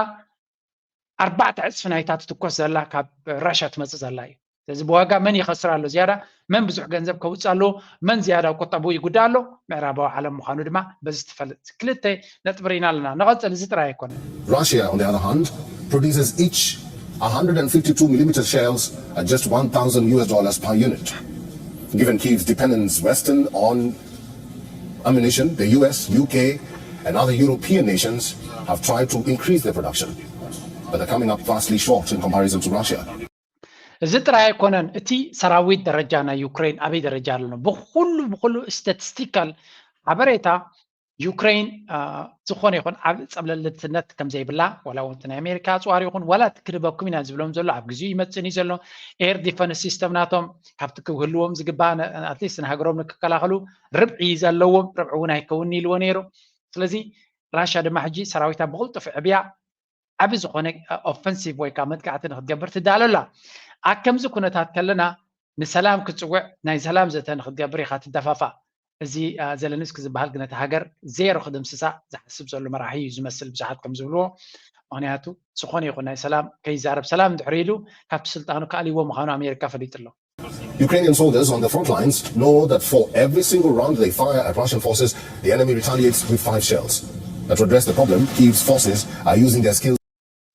ኣርባዕተ ዕፅፊ ናይታ ትትኮስ ዘላ ካብ ራሻ ትመፅእ ዘላ እዩ። ስለዚ ብዋጋ መን ይኸስር ኣሎ ዝያዳ፣ መን ብዙሕ ገንዘብ ከውፅእ ኣለዎ፣ መን ዝያዳ ቁጠቡ ይጉዳ ኣሎ፣ ምዕራባዊ ዓለም ምዃኑ ድማ በዚ ትፈልጥ። ክልተ ነጥቢ ርኢና ኣለና። ንቐፅል፣ እዚ ጥራይ ኣይኮነን። Russia, on the other hand, produces each one hundred fifty-two millimeter shells at just one thousand U S dollars per unit. Given Kyiv's dependence Western on ammunition, the U S, U K, and other European nations have tried to increase their production, but they're coming up vastly short in comparison to Russia. እዚ ጥራይ ኣይኮነን፣ እቲ ሰራዊት ደረጃ ናይ ዩክሬን ኣበይ ደረጃ ኣሎ? ብኩሉ ብኩሉ ስታቲስቲካል ሓበሬታ ዩክሬን ዝኾነ ይኹን ዓብ ፀብለልትነት ከም ዘይብላ፣ ዋላ እውን ናይ ኣሜሪካ ኣፅዋር ይኹን ዋላ እቲ ክህበኩም ኢና ዝብሎም ዘሎ ኣብ ግዜኡ ይመፅእን እዩ ዘሎ። ኤር ዲፈንስ ሲስተም ናቶም ካብቲ ክህልዎም ዝግባእ ኣትሊስት ንሃገሮም ንክከላኸሉ ርብዒ ዘለዎም፣ ርብዒ እውን ኣይከውንን ኢልዎ ነይሩ። ስለዚ ራሻ ድማ ሕጂ ሰራዊታ ብቕልጡፍ ዕብያ ዓቢ ዝኾነ ኦፈንሲቭ ወይ ከዓ መጥቃዕቲ ንክትገብር ትዳሎ ኣላ። ኣብ ከምዚ ኩነታት ከለና ንሰላም ክትፅውዕ ናይ ሰላም ዘተ ንክትገብር ኢኻ ትደፋፋእ። እዚ ዘለንስኪ ዝበሃል ግን ነቲ ሃገር ዜሮ ክድምስሳ ዝሓስብ ዘሎ መራሒ እዩ ዝመስል ብዙሓት ከም ዝብልዎ። ምክንያቱ ዝኾነ ይኹን ናይ ሰላም ከይዛረብ ሰላም እንድሕር ኢሉ ካብቲ ስልጣኑ ክኣልይዎ ምዃኑ ኣሜሪካ ፈሊጡ ኣሎ። Ukrainian soldiers on the front lines know that for every single round they fire at Russian forces, the enemy retaliates with five shells. But to address the problem, Kyiv's forces are using their skills.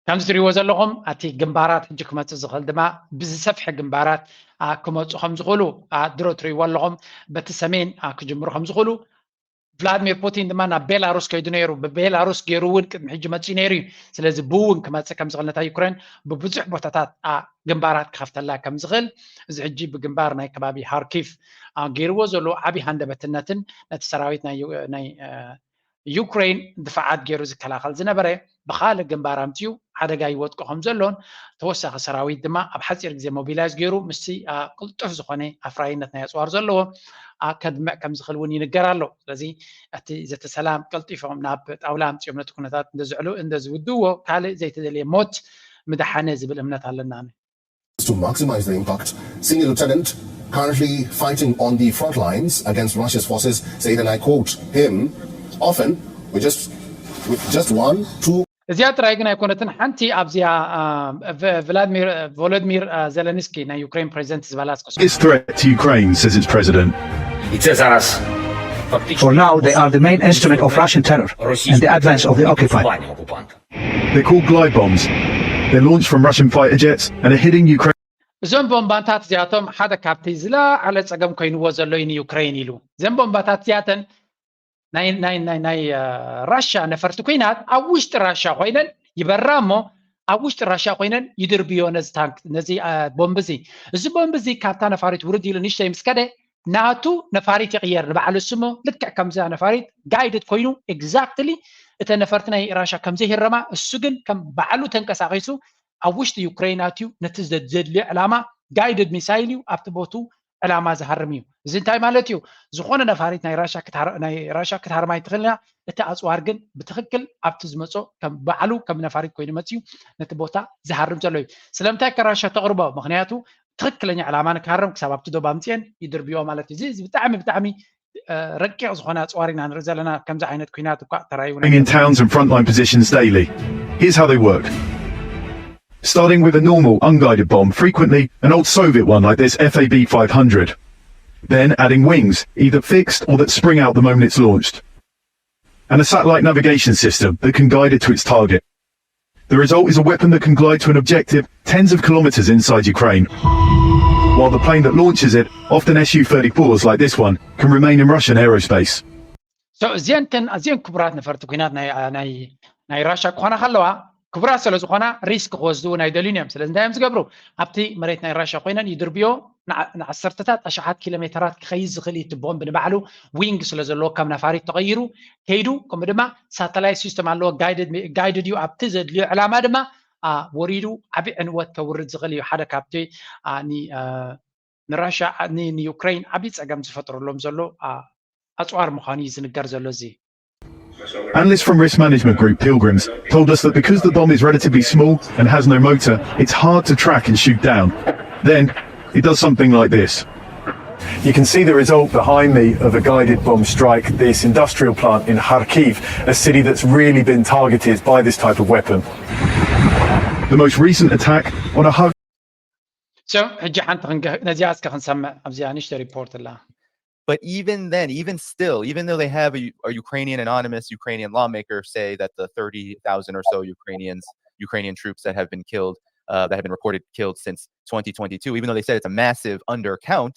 ከምዚ ትሪእዎ ዘለኹም ኣቲ ግንባራት ሕጂ ክመፅእ ዝኽእል ድማ ብዝሰፍሐ ግንባራት ክመፁ ከም ዝኽእሉ ድሮ ትሪእዎ ኣለኹም። በቲ ሰሜን ክጅምሩ ከም ዝኽእሉ ቭላድሚር ፑቲን ድማ ናብ ቤላሩስ ከይዱ ነይሩ። ብቤላሩስ ገይሩ እውን ቅድሚ ሕጂ መፅኡ ነይሩ እዩ። ስለዚ ብእውን ክመፅእ ከም ዝኽእል ነታ ዩክሬን ብብዙሕ ቦታታት ግንባራት ክኸፍተላ ከም ዝኽእል እዚ ሕጂ ብግንባር ናይ ከባቢ ሃርኪቭ ገይርዎ ዘሎ ዓብዪ ሃንደበትነትን ነቲ ሰራዊት ናይ ዩክሬን ድፋዓት ገይሩ ዝከላኸል ዝነበረ ብካልእ ግንባር ኣምፅኡ ሓደጋ ይወጥቆ ከም ዘሎን ተወሳኺ ሰራዊት ድማ ኣብ ሓፂር ግዜ ሞቢላይዝ ገይሩ ምስቲ ቅልጡፍ ዝኾነ ኣፍራይነት ናይ ኣፅዋር ዘለዎ ከድምዕ ከም ዝኽእል እውን ይንገር ኣሎ። ስለዚ እቲ ዘተ ሰላም ቀልጢፎም ናብ ጣውላ ኣምፅኦም ነቲ ኩነታት እንደዝዕሉ እንደዝውድዎ ካልእ ዘይተደልየ ሞት ምድሓነ ዝብል እምነት ኣለና። To maximize the impact, senior lieutenant currently fighting on the front lines against Russia's forces said, and I quote him, often we just with just one, two. እዚኣ ጥራይ ግን ኣይኮነትን። ሓንቲ ኣብዚኣ ቭላድሚር ቮሎድሚር ዘለንስኪ ናይ ዩክሬን ፕሬዚደንት ዝበላ Its threat to Ukraine, says its president. І це зараз For now, they are the main instrument of Russian terror and the advance of the occupier. They're called glide bombs. They're launched from Russian fighter jets and are hitting Ukraine. እዞም ቦምባታት እዚኣቶም ሓደ ካብቲ ዝለዓለ ፀገም ኮይንዎ ዘሎ እዩ ንዩክሬን ኢሉ። እዘን ቦምባታት እዚኣተን ናይ ናይ ናይ ናይ ራሻ ነፈርቲ ኩናት ኣብ ውሽጢ ራሻ ኮይነን ይበራ እሞ ኣብ ውሽጢ ራሻ ኮይነን ይድርብዮ ነዚ ታንክ ነዚ ቦምብ እዚ። እዚ ቦምብ እዚ ካብታ ነፋሪት ውርድ ኢሉ ንሽተይ ምስ ከደ ናቱ ነፋሪት ይቕየር ንባዕሉ እሱ እሞ ልክዕ ከምዛ ነፋሪት ጋይድድ ኮይኑ ኤግዛክትሊ እተ ነፈርቲ ናይ ራሻ ከም ዘይህረማ እሱ ግን ከም ባዕሉ ተንቀሳቒሱ ኣብ ውሽጢ ዩክሬን ኣትዩ ነቲ ዘድልዮ ዕላማ ጋይድድ ሚሳይል እዩ ኣብቲ ቦቱ ዕላማ ዝሃርም እዩ። እዚ እንታይ ማለት እዩ? ዝኾነ ነፋሪት ናይ ራሻ ክትሃርም ኣይትኽእል እያ። እቲ ኣፅዋር ግን ብትኽክል ኣብቲ ዝመፆ ከም ባዕሉ ከም ነፋሪት ኮይኑ መፅዩ ነቲ ቦታ ዝሃርም ዘሎ እዩ። ስለምንታይ ከ ራሻ ተቕርቦ? ምክንያቱ ትኽክለኛ ዕላማ ንክሃርም ክሳብ ኣብቲ ዶብ ኣምፅኤን ይድርብዮ ማለት እዩ። እዚ ብጣዕሚ ብጣዕሚ ረቂቕ ዝኾነ ኣፅዋር ኢና ንርኢ ዘለና። ከምዚ ዓይነት ኩናት እኳ ተራእዩ in towns and frontline positions daily. Here's how they work. Starting with a normal, unguided bomb, frequently an old Soviet one like this F A B five hundred. Then adding wings, either fixed or that spring out the moment it's launched. And a satellite navigation system that can guide it to its target. The result is a weapon that can glide to an objective tens of kilometers inside Ukraine. While the plane that launches it, often S U thirty-fours like this one, can remain in Russian aerospace. እዚአንተን ኣዝየን ክቡራት ነፈርቲ ኩናት ናይ ራሻ ክኾና ከለዋ ክቡራት ስለ ዝኾና ሪስክ ክወስዱ እውን ኣይደልዩን እዮም። ስለዚ እንታይ እዮም ዝገብሩ? ኣብቲ መሬት ናይ ራሻ ኮይነን ይድርብዮ። ንዓሰርተታት ኣሽሓት ኪሎ ሜተራት ክኸይድ ዝኽእል እዩ። እቲ ቦምብ ንባዕሉ ዊንግ ስለ ዘለዎ ከም ነፋሪት ተቐይሩ ከይዱ፣ ከምኡ ድማ ሳተላይት ሲስተም ኣለዎ፣ ጋይድድ እዩ። ኣብቲ ዘድልዮ ዕላማ ድማ ወሪዱ ዓብዪ ዕንወት ከውርድ ዝኽእል እዩ። ሓደ ካብቲ ንራሻ ንዩክሬን ዓብዪ ፀገም ዝፈጥረሎም ዘሎ ኣፅዋር ምዃኑ እዩ ዝንገር ዘሎ። እዚ Analysts from risk management group Pilgrims told us that because the bomb is relatively small and has no motor, it's hard to track and shoot down. Then it does something like this. You can see the result behind me of a guided bomb strike at this industrial plant in Kharkiv, a city that's really been targeted by this type of weapon. The most recent attack on a hug. So ሕጂ ሓንቲ ነዚኣ እስከ ክንሰምዕ ኣብዚኣ ንሽተ ሪፖርት ኣላ። But even then, even still, even though they have a, a Ukrainian anonymous Ukrainian lawmaker say that the thirty thousand or so Ukrainians, Ukrainian troops that have been killed, uh, that have been reported killed since twenty twenty-two, even though they said it's a massive undercount,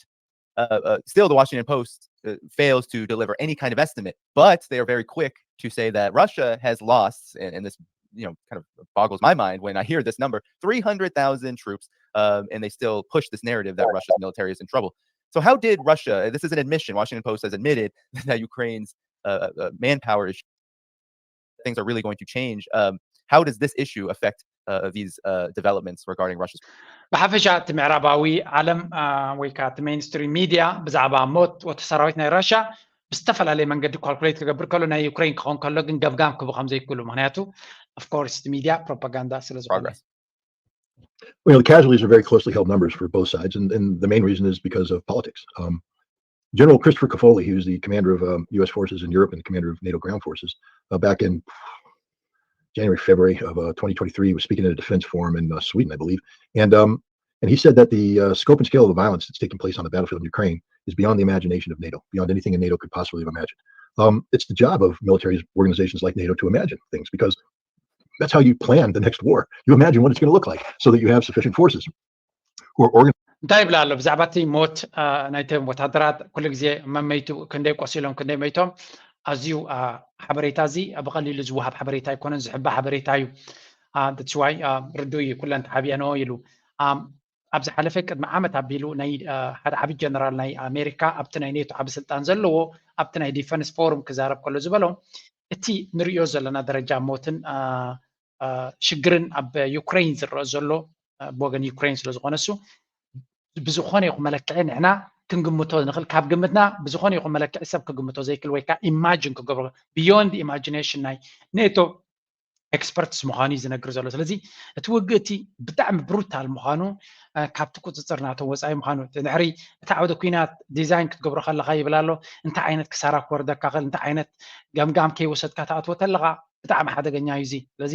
uh, uh, still the Washington Post uh, fails to deliver any kind of estimate. But they are very quick to say that Russia has lost, and, and this you know kind of boggles my mind when I hear this number: three hundred thousand troops, um, and they still push this narrative that Russia's military is in trouble. So how did Russia? This is an admission. Washington Post has admitted that Ukraine's uh, uh, manpower is. Things are really going to change. Um, how does this issue affect uh, these uh, developments regarding Russia's? ብሓፈሻ እቲ ምዕራባዊ ዓለም ወይ ከዓ እቲ ሜንስትሪም ሚድያ ብዛዕባ ሞት ወተ ሰራዊት ናይ ራሻ ብዝተፈላለየ መንገዲ ካልኩሌት ክገብር ከሎ ናይ ዩክሬን ክኾን ከሎ ግን ገምጋም ክቡ ከም ዘይክእሉ፣ ምክንያቱ of course እቲ ሚድያ ፕሮፓጋንዳ ስለ ዝኾነ። Well, the casualties are very closely held numbers for both sides, and, and the main reason is because of politics. Um, General Christopher Cafoli, he was the commander of um, U S forces in Europe and the commander of NATO ground forces uh, back in January, February of uh, twenty twenty-three. He was speaking at a defense forum in uh, Sweden, I believe. And um, and he said that the uh, scope and scale of the violence that's taking place on the battlefield in Ukraine is beyond the imagination of NATO, beyond anything a NATO could possibly have imagined. Um, it's the job of military organizations like NATO to imagine things, because that's how you plan the next war. You imagine what it's going to look like so that you have sufficient forces who are organized. እንታይ ይብላ ኣሎ ብዛዕባ እቲ ሞት ናይቶም ወታደራት? ኩሉ ግዜ መመይቱ ክንደይ ቆሲሎም ክንደይ መይቶም ኣዝዩ ሓበሬታ እዚ ብቐሊሉ ዝወሃብ ሓበሬታ ኣይኮነን፣ ዝሕባ ሓበሬታ እዩ። ትስዋይ ርዱ እዩ፣ ኩለን ተሓቢአንኦ ኢሉ። ኣብ ዝሓለፈ ቅድሚ ዓመት ኣቢሉ ናይ ሓደ ዓብዪ ጀነራል ናይ ኣሜሪካ ኣብቲ ናይ ኔቶ ዓቢ ስልጣን ዘለዎ ኣብቲ ናይ ዲፈንስ ፎሩም ክዛረብ ከሎ ዝበሎ፣ እቲ ንሪኦ ዘለና ደረጃ ሞትን ሽግርን ኣብ ዩክሬን ዝረአ ዘሎ ብወገን ዩክሬን ስለ ዝኾነ እሱ ብዝኾነ ይኹን መለክዒ ንሕና ክንግምቶ ንኽእል። ካብ ግምትና ብዝኾነ ይኹን መለክዒ ሰብ ክግምቶ ዘይክእል ወይ ከዓ ኢማጂን ክገብሮ፣ ቢዮንድ ኢማጂኔሽን ናይ ኔቶ ኤክስፐርትስ ምዃኑ እዩ ዝነግር ዘሎ። ስለዚ እቲ ውግእ እቲ ብጣዕሚ ብሩታል ምዃኑ፣ ካብቲ ቁፅፅር ናቶም ወፃኢ ምዃኑ፣ ድሕሪ እቲ ዓውደ ኩናት ዲዛይን ክትገብሮ ከለኻ ይብል ኣሎ፣ እንታይ ዓይነት ክሳራ ክወርደካ ኽእል፣ እንታይ ዓይነት ገምጋም ከይወሰድካ ትኣትዎ ተለኻ ብጣዕሚ ሓደገኛ እዩ እዚ። ስለዚ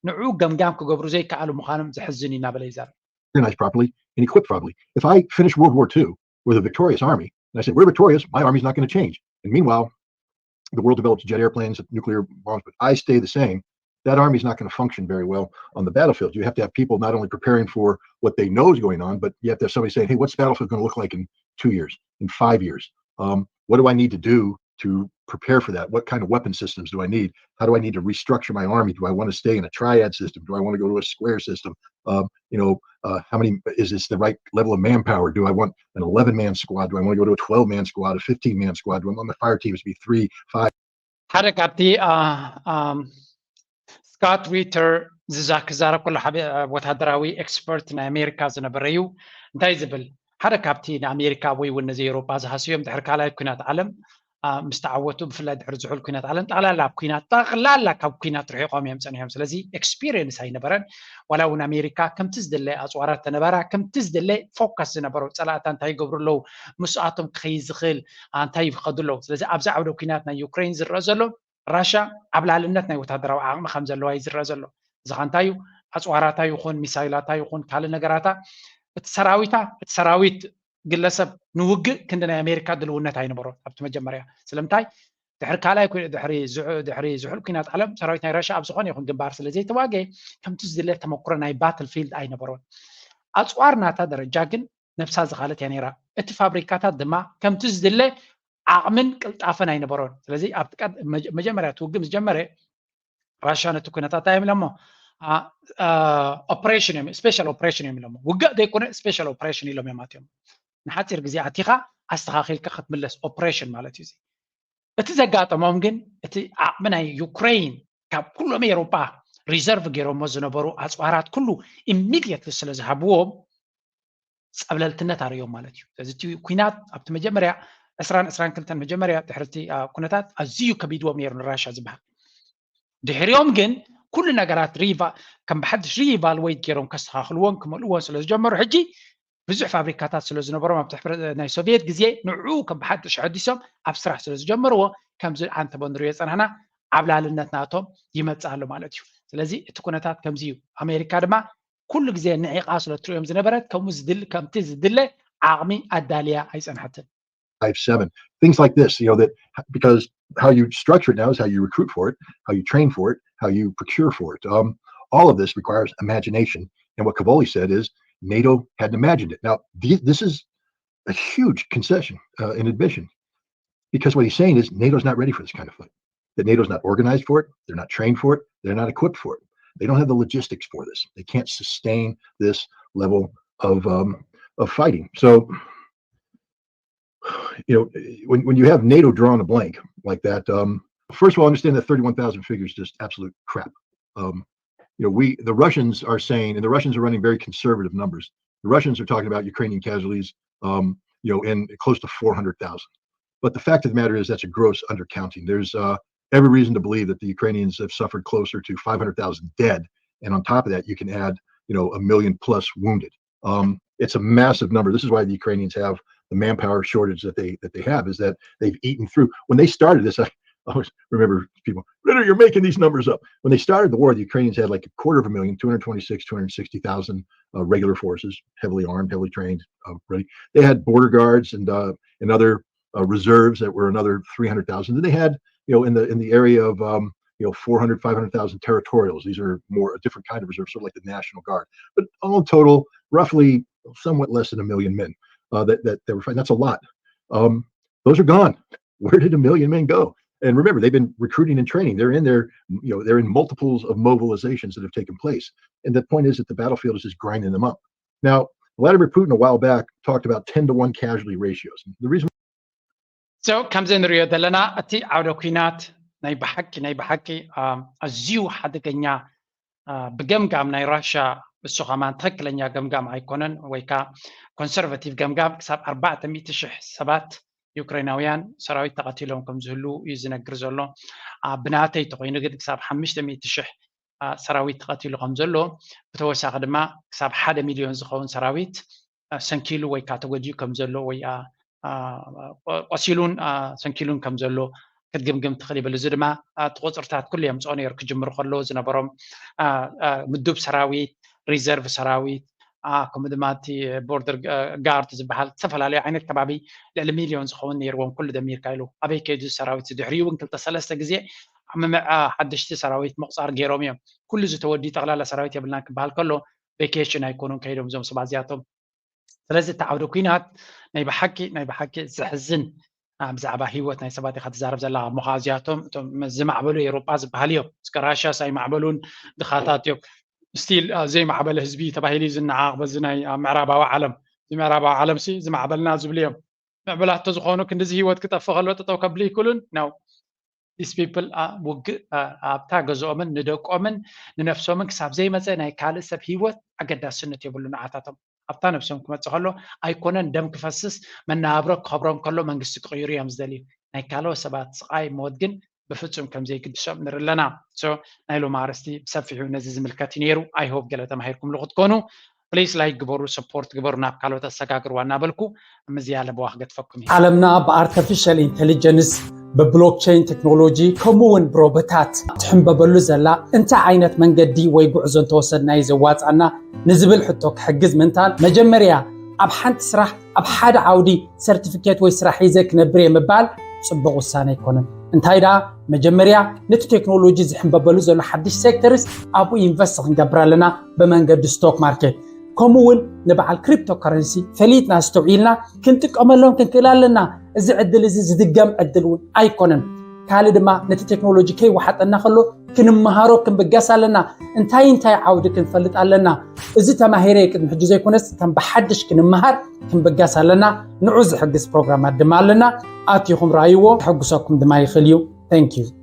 ንዑ ገምጋም ክገብሩ ዘይከኣሉ ምዃኖም ዘሕዝን እዩ እናበለ ይዛረብ። organized properly and equipped properly. If I finish World War Two with a victorious army, and I say, "We're victorious, my army's not going to change." And meanwhile, the world develops jet airplanes, nuclear bombs, but I stay the same. That army's not going to function very well on the battlefield. You have to have people not only preparing for what they know is going on, but you have to have somebody saying, "Hey, what's the battlefield going to look like in two years, in five years? Um, what do I need to do to prepare for that? What kind of weapon systems do I need? How do I need to restructure my army? Do I want to stay in a triad system? Do I want to go to a square system? Um, you know, uh, how many is this the right level of manpower? Do I want an eleven man squad? Do I want to go to a twelve man squad, a fifteen man squad? Do I want my fire teams to be three, five? ሓደ ካብቲ ስካት ሪተር ዝዛ ክዛረብ ከሎ ሓደ ወታደራዊ ኤክስፐርት ናይ ኣሜሪካ ዝነበረ እዩ። እንታይ ዝብል ሓደ ካብቲ ንኣሜሪካ ወይ እውን ነዚ ኤውሮጳ ዝሃስዮም ድሕሪ ካልኣይ ኩናት ዓለም ምስ ተዓወቱ ብፍላይ ድሕሪ ዝሑል ኩናት ዓለም ጠቕላላ ኣብ ኩናት ጠቕላላ ካብ ኩናት ርሒቆም እዮም ፀኒሖም። ስለዚ ኤክስፒሪየንስ ኣይነበረን። ዋላ እውን ኣሜሪካ ከምቲ ዝድለ ኣፅዋራት ተነበራ ከምቲ ዝድለ ፎከስ ዝነበሮ ፀላእታ እንታይ ይገብሩ ኣለዉ ምስኣቶም ክኸይድ ዝኽእል እንታይ ይፍቀዱ ኣለዉ። ስለዚ ኣብዚ ዓውደ ኩናት ናይ ዩክሬን ዝረአ ዘሎ ራሻ ዓብላልነት ናይ ወታደራዊ ዓቕሚ ከም ዘለዋ እዩ ዝረአ ዘሎ። እዚ ኸ እንታይ እዩ? ኣፅዋራታ ይኹን ሚሳይላታ ይኹን ካልእ ነገራታ እቲ ሰራዊታ እቲ ሰራዊት ግለሰብ ንውግእ ክንዲ ናይ ኣሜሪካ ድልውነት ኣይነበሮን ኣብቲ መጀመርያ። ስለምንታይ ድሕሪ ካልኣይ ድሕሪ ዝሑል ኩናት ዓለም ሰራዊት ናይ ራሻ ኣብ ዝኾነ ይኹን ግንባር ስለ ዘይተዋገ ከምቲ ዝድለ ተመክሮ ናይ ባትል ፊልድ ኣይነበሮን። ኣፅዋር ናታ ደረጃ ግን ነብሳ ዝኻለት እያ ነይራ። እቲ ፋብሪካታት ድማ ከምቲ ዝድለ ዓቕምን ቅልጣፈን ኣይነበሮን። ስለዚ ኣብቲ መጀመርያ እቲ ውግእ ምስ ጀመረ ራሻ ነቲ ኩነታት እንታይ እዮም ኢሎሞ? ኦፕሬሽን እዮም፣ ስፔሻል ኦፕሬሽን እዮም ኢሎሞ። ውግእ ዘይኮነ ስፔሻል ኦፕሬሽን ኢሎም እዮም ኣትዮም። ንሓፂር ግዜ ኣቲኻ ኣስተኻኺልካ ክትምለስ ኦፕሬሽን ማለት እዩ። እቲ ዘጋጠሞም ግን እቲ ዓቕሚ ናይ ዩክሬን ካብ ኩሎም ኤሮጳ ሪዘርቭ ገይሮሞ ዝነበሩ ኣፅዋራት ኩሉ ኢሚድየትሊ ስለ ዝሃብዎም ፀብለልትነት ኣርእዮም ማለት እዩ። ስለዚ እቲ ኩናት ኣብቲ መጀመርያ ዕስራን ዕስራን ክልተን መጀመርያ ድሕርቲ ኩነታት ኣዝዩ ከቢድዎም ነይሩ ንራሻ ዝበሃል። ድሕሪኦም ግን ኩሉ ነገራት ከም ብሓድሽ ሪኢቫልዌት ገይሮም ከስተኻኽልዎን ክመልእዎን ስለ ዝጀመሩ ሕጂ ብዙሕ ፋብሪካታት ስለ ዝነበሮም ኣብቲ ናይ ሶቪየት ግዜ ንዕኡ ከም ብሓድሽ ኣሐዲሶም ኣብ ስራሕ ስለ ዝጀመርዎ ከምዚ ኣንተቦ ንሪኦ የፀናሕና ዓብላልነት ናቶም ይመፅእ ኣሎ ማለት እዩ። ስለዚ እቲ ኩነታት ከምዚ እዩ። ኣሜሪካ ድማ ኩሉ ግዜ ንዒቓ ስለ ትሪኦም ዝነበረት ከምኡ ዝድል ከምቲ ዝድለ ዓቕሚ ኣዳልያ ኣይፀንሐትን። Five seven, things like this, you know, that because how you structure it now is how you recruit for it, how you train for it, how you procure for it. Um, all of this requires imagination. And what Cavalli said is NATO hadn't imagined it. Now, this is a huge concession uh, in admission, because what he's saying is NATO's not ready for this kind of fight. That NATO's not organized for it, they're not trained for it, they're not equipped for it. They don't have the logistics for this. They can't sustain this level of um, of fighting. So you know, when, when you have NATO drawing a blank like that, um, first of all, understand that thirty-one thousand figures is just absolute crap. Um, you know, we the Russians are saying, and the Russians are running very conservative numbers. The Russians are talking about Ukrainian casualties, um, you know, in close to four hundred thousand. But the fact of the matter is that's a gross undercounting. There's uh, every reason to believe that the Ukrainians have suffered closer to five hundred thousand dead, and on top of that, you can add, you know, a million plus wounded. Um, it's a massive number. This is why the Ukrainians have the manpower shortage that they that they have, is that they've eaten through. When they started this, I always remember people, Ritter, you're making these numbers up. When they started the war, the Ukrainians had like a quarter of a million, two hundred twenty-six, two hundred sixty thousand uh, regular forces, heavily armed, heavily trained, uh, ready. They had border guards and uh, and other uh, reserves that were another three hundred thousand. Then they had, you know, in the in the area of um, you know, four hundred, five hundred thousand territorials. These are more a different kind of reserve, sort of like the National Guard. But all total, roughly somewhat less than a million men uh, that, that, that were fighting. That's a lot. Um, those are gone. Where did a million men go? And remember, they've been recruiting and training. They're in there, you know, they're in multiples of mobilizations that have taken place. And the point is that the battlefield is just grinding them up. Now, Vladimir Putin a while back talked about ten to one casualty ratios. The reason So ከምዚ ንሪኦ ዘለና እቲ ዓውደ ኩናት ናይ ብሓቂ ናይ ብሓቂ ኣዝዩ ሓደገኛ ብገምጋም ናይ ራሻ እሱ ከማን ትክክለኛ ገምጋም ኣይኮነን ወይ ከዓ ኮንሰርቫቲቭ ገምጋም ክሳብ ኣርባዕተ ሚእቲ ሽሕ ሰባት ዩክሬናውያን ሰራዊት ተቐቲሎም ከም ዝህሉ እዩ ዝነግር ዘሎ። ብናተይ ተኮይኑ ግን ክሳብ ሓሙሽተ ሚእቲ ሽሕ ሰራዊት ተቐቲሉ ከም ዘሎ ብተወሳኺ ድማ ክሳብ ሓደ ሚልዮን ዝኸውን ሰራዊት ሰንኪሉ ወይ ከዓ ተጎዲኡ ከም ዘሎ ወይ ቆሲሉን ሰንኪሉን ከም ዘሎ ክትግምግም ትኽእል ይብል። እዚ ድማ እቲ ቁፅርታት ኩሉ የምፅኦ ነይሩ ክጅምሩ ከለዉ ዝነበሮም ምዱብ ሰራዊት፣ ሪዘርቭ ሰራዊት ከምኡ ድማ እቲ ቦርደር ጋርድ ዝበሃል ዝተፈላለዩ ዓይነት ከባቢ ልዕሊ ሚልዮን ዝኸውን ነይርዎም ኩሉ ደሚርካ ኢሉ ኣበይ ከይዱ ሰራዊት ድሕሪኡ እውን ክልተ ሰለስተ ግዜ ምምዕ ሓደሽቲ ሰራዊት ምቁፃር ገይሮም እዮም። ኩሉ ዝተወዲ ጠቕላላ ሰራዊት የብልናን ክበሃል ከሎ ቬኬሽን ኣይኮኑን ከይዶም እዞም ሰባት እዚኣቶም። ስለዚ እቲ ዓውደ ኩናት ናይ ብሓቂ ናይ ብሓቂ ዘሕዝን ብዛዕባ ህይወት ናይ ሰባት ኢኻ ትዛረብ ዘለኻ እሞ ከዓ እዚኣቶም እቶም ዝማዕበሉ ኤውሮጳ ዝበሃል እዮም። እስከ ራሽያስ ኣይማዕበሉን ድኻታት እዮም። ስቲል ዘይማዕበለ ህዝቢ ተባሂሉ እዩ ዝነዓቕ በዚ ናይ ምዕራባዊ ዓለም። እዚ ምዕራባዊ ዓለም ሲ ዝማዕበልና ዝብሉ እዮም። ምዕብላት ተዝኾኑ ክንድዚ ህይወት ክጠፍእ ከሎ ጠጠው ከብሉ ይክእሉን ነው። These people ውግእ ኣብታ ገዝኦምን ንደቆምን ንነፍሶምን ክሳብ ዘይመፀ ናይ ካልእ ሰብ ህይወት ኣገዳስነት የብሉ ንዓታቶም። ኣብታ ነብሶም ክመፅእ ከሎ ኣይኮነን ደም ክፈስስ መነባብሮ ክኸብሮም ከሎ መንግስቲ ክቕይሩ እዮም ዝደልዩ። ናይ ካልኦት ሰባት ስቓይ ሞት ግን ብፍፁም ከም ዘይግድሶም ንርኢ ኣለና። So ናይ ሎሚ ኣርእስቲ ብሰፊሑ ነዚ ዝምልከት እዩ ነይሩ። I hope ገለ ተማሂርኩምሉ ክትኮኑ ፕሊስ ላይክ ግበሩ፣ ሰፖርት ግበሩ፣ ናብ ካልኦት ኣሰጋግርዋ እናበልኩ ምዝያለ ብዋ ክገድፈኩም እዩ። ዓለምና ብኣርተፊሻል ኢንቴሊጀንስ ብብሎክቸይን ቴክኖሎጂ ከምኡ እውን ብሮቦታት ትሕንበበሉ ዘላ እንታይ ዓይነት መንገዲ ወይ ጉዕዞ እንተወሰድና እዩ ዘዋፃና ንዝብል ሕቶ ክሕግዝ ምንታን መጀመርያ ኣብ ሓንቲ ስራሕ ኣብ ሓደ ዓውዲ ሰርቲፊኬት ወይ ስራሕ ሒዘ ክነብር እየ ምባል ፅቡቕ ውሳነ ኣይኮነን። እንታይ ደኣ መጀመርያ ነቲ ቴክኖሎጂ ዝሕንበበሉ ዘሎ ሓድሽ ሴክተርስ ኣብኡ ኢንቨስት ክንገብር ኣለና ብመንገዲ ስቶክ ማርኬት ከምኡ እውን ንበዓል ክሪፕቶ ከረንሲ ፈሊጥና ኣስተውዒልና ክንጥቀመሎም ክንክእል ኣለና። እዚ ዕድል እዚ ዝድገም ዕድል እውን ኣይኮነን። ካልእ ድማ ነቲ ቴክኖሎጂ ከይወሓጠና ከሎ ክንመሃሮ ክንብገስ ኣለና። እንታይ እንታይ ዓውዲ ክንፈልጥ ኣለና? እዚ ተማሂረ ቅድሚ ሕጂ ዘይኮነስ ከም ብሓድሽ ክንመሃር ክንብገስ ኣለና። ንዑ ዝሕግዝ ፕሮግራማት ድማ ኣለና። ኣቲኹም ረኣይዎ፣ ክሕጉሰኩም ድማ ይኽእል እዩ። Thank you።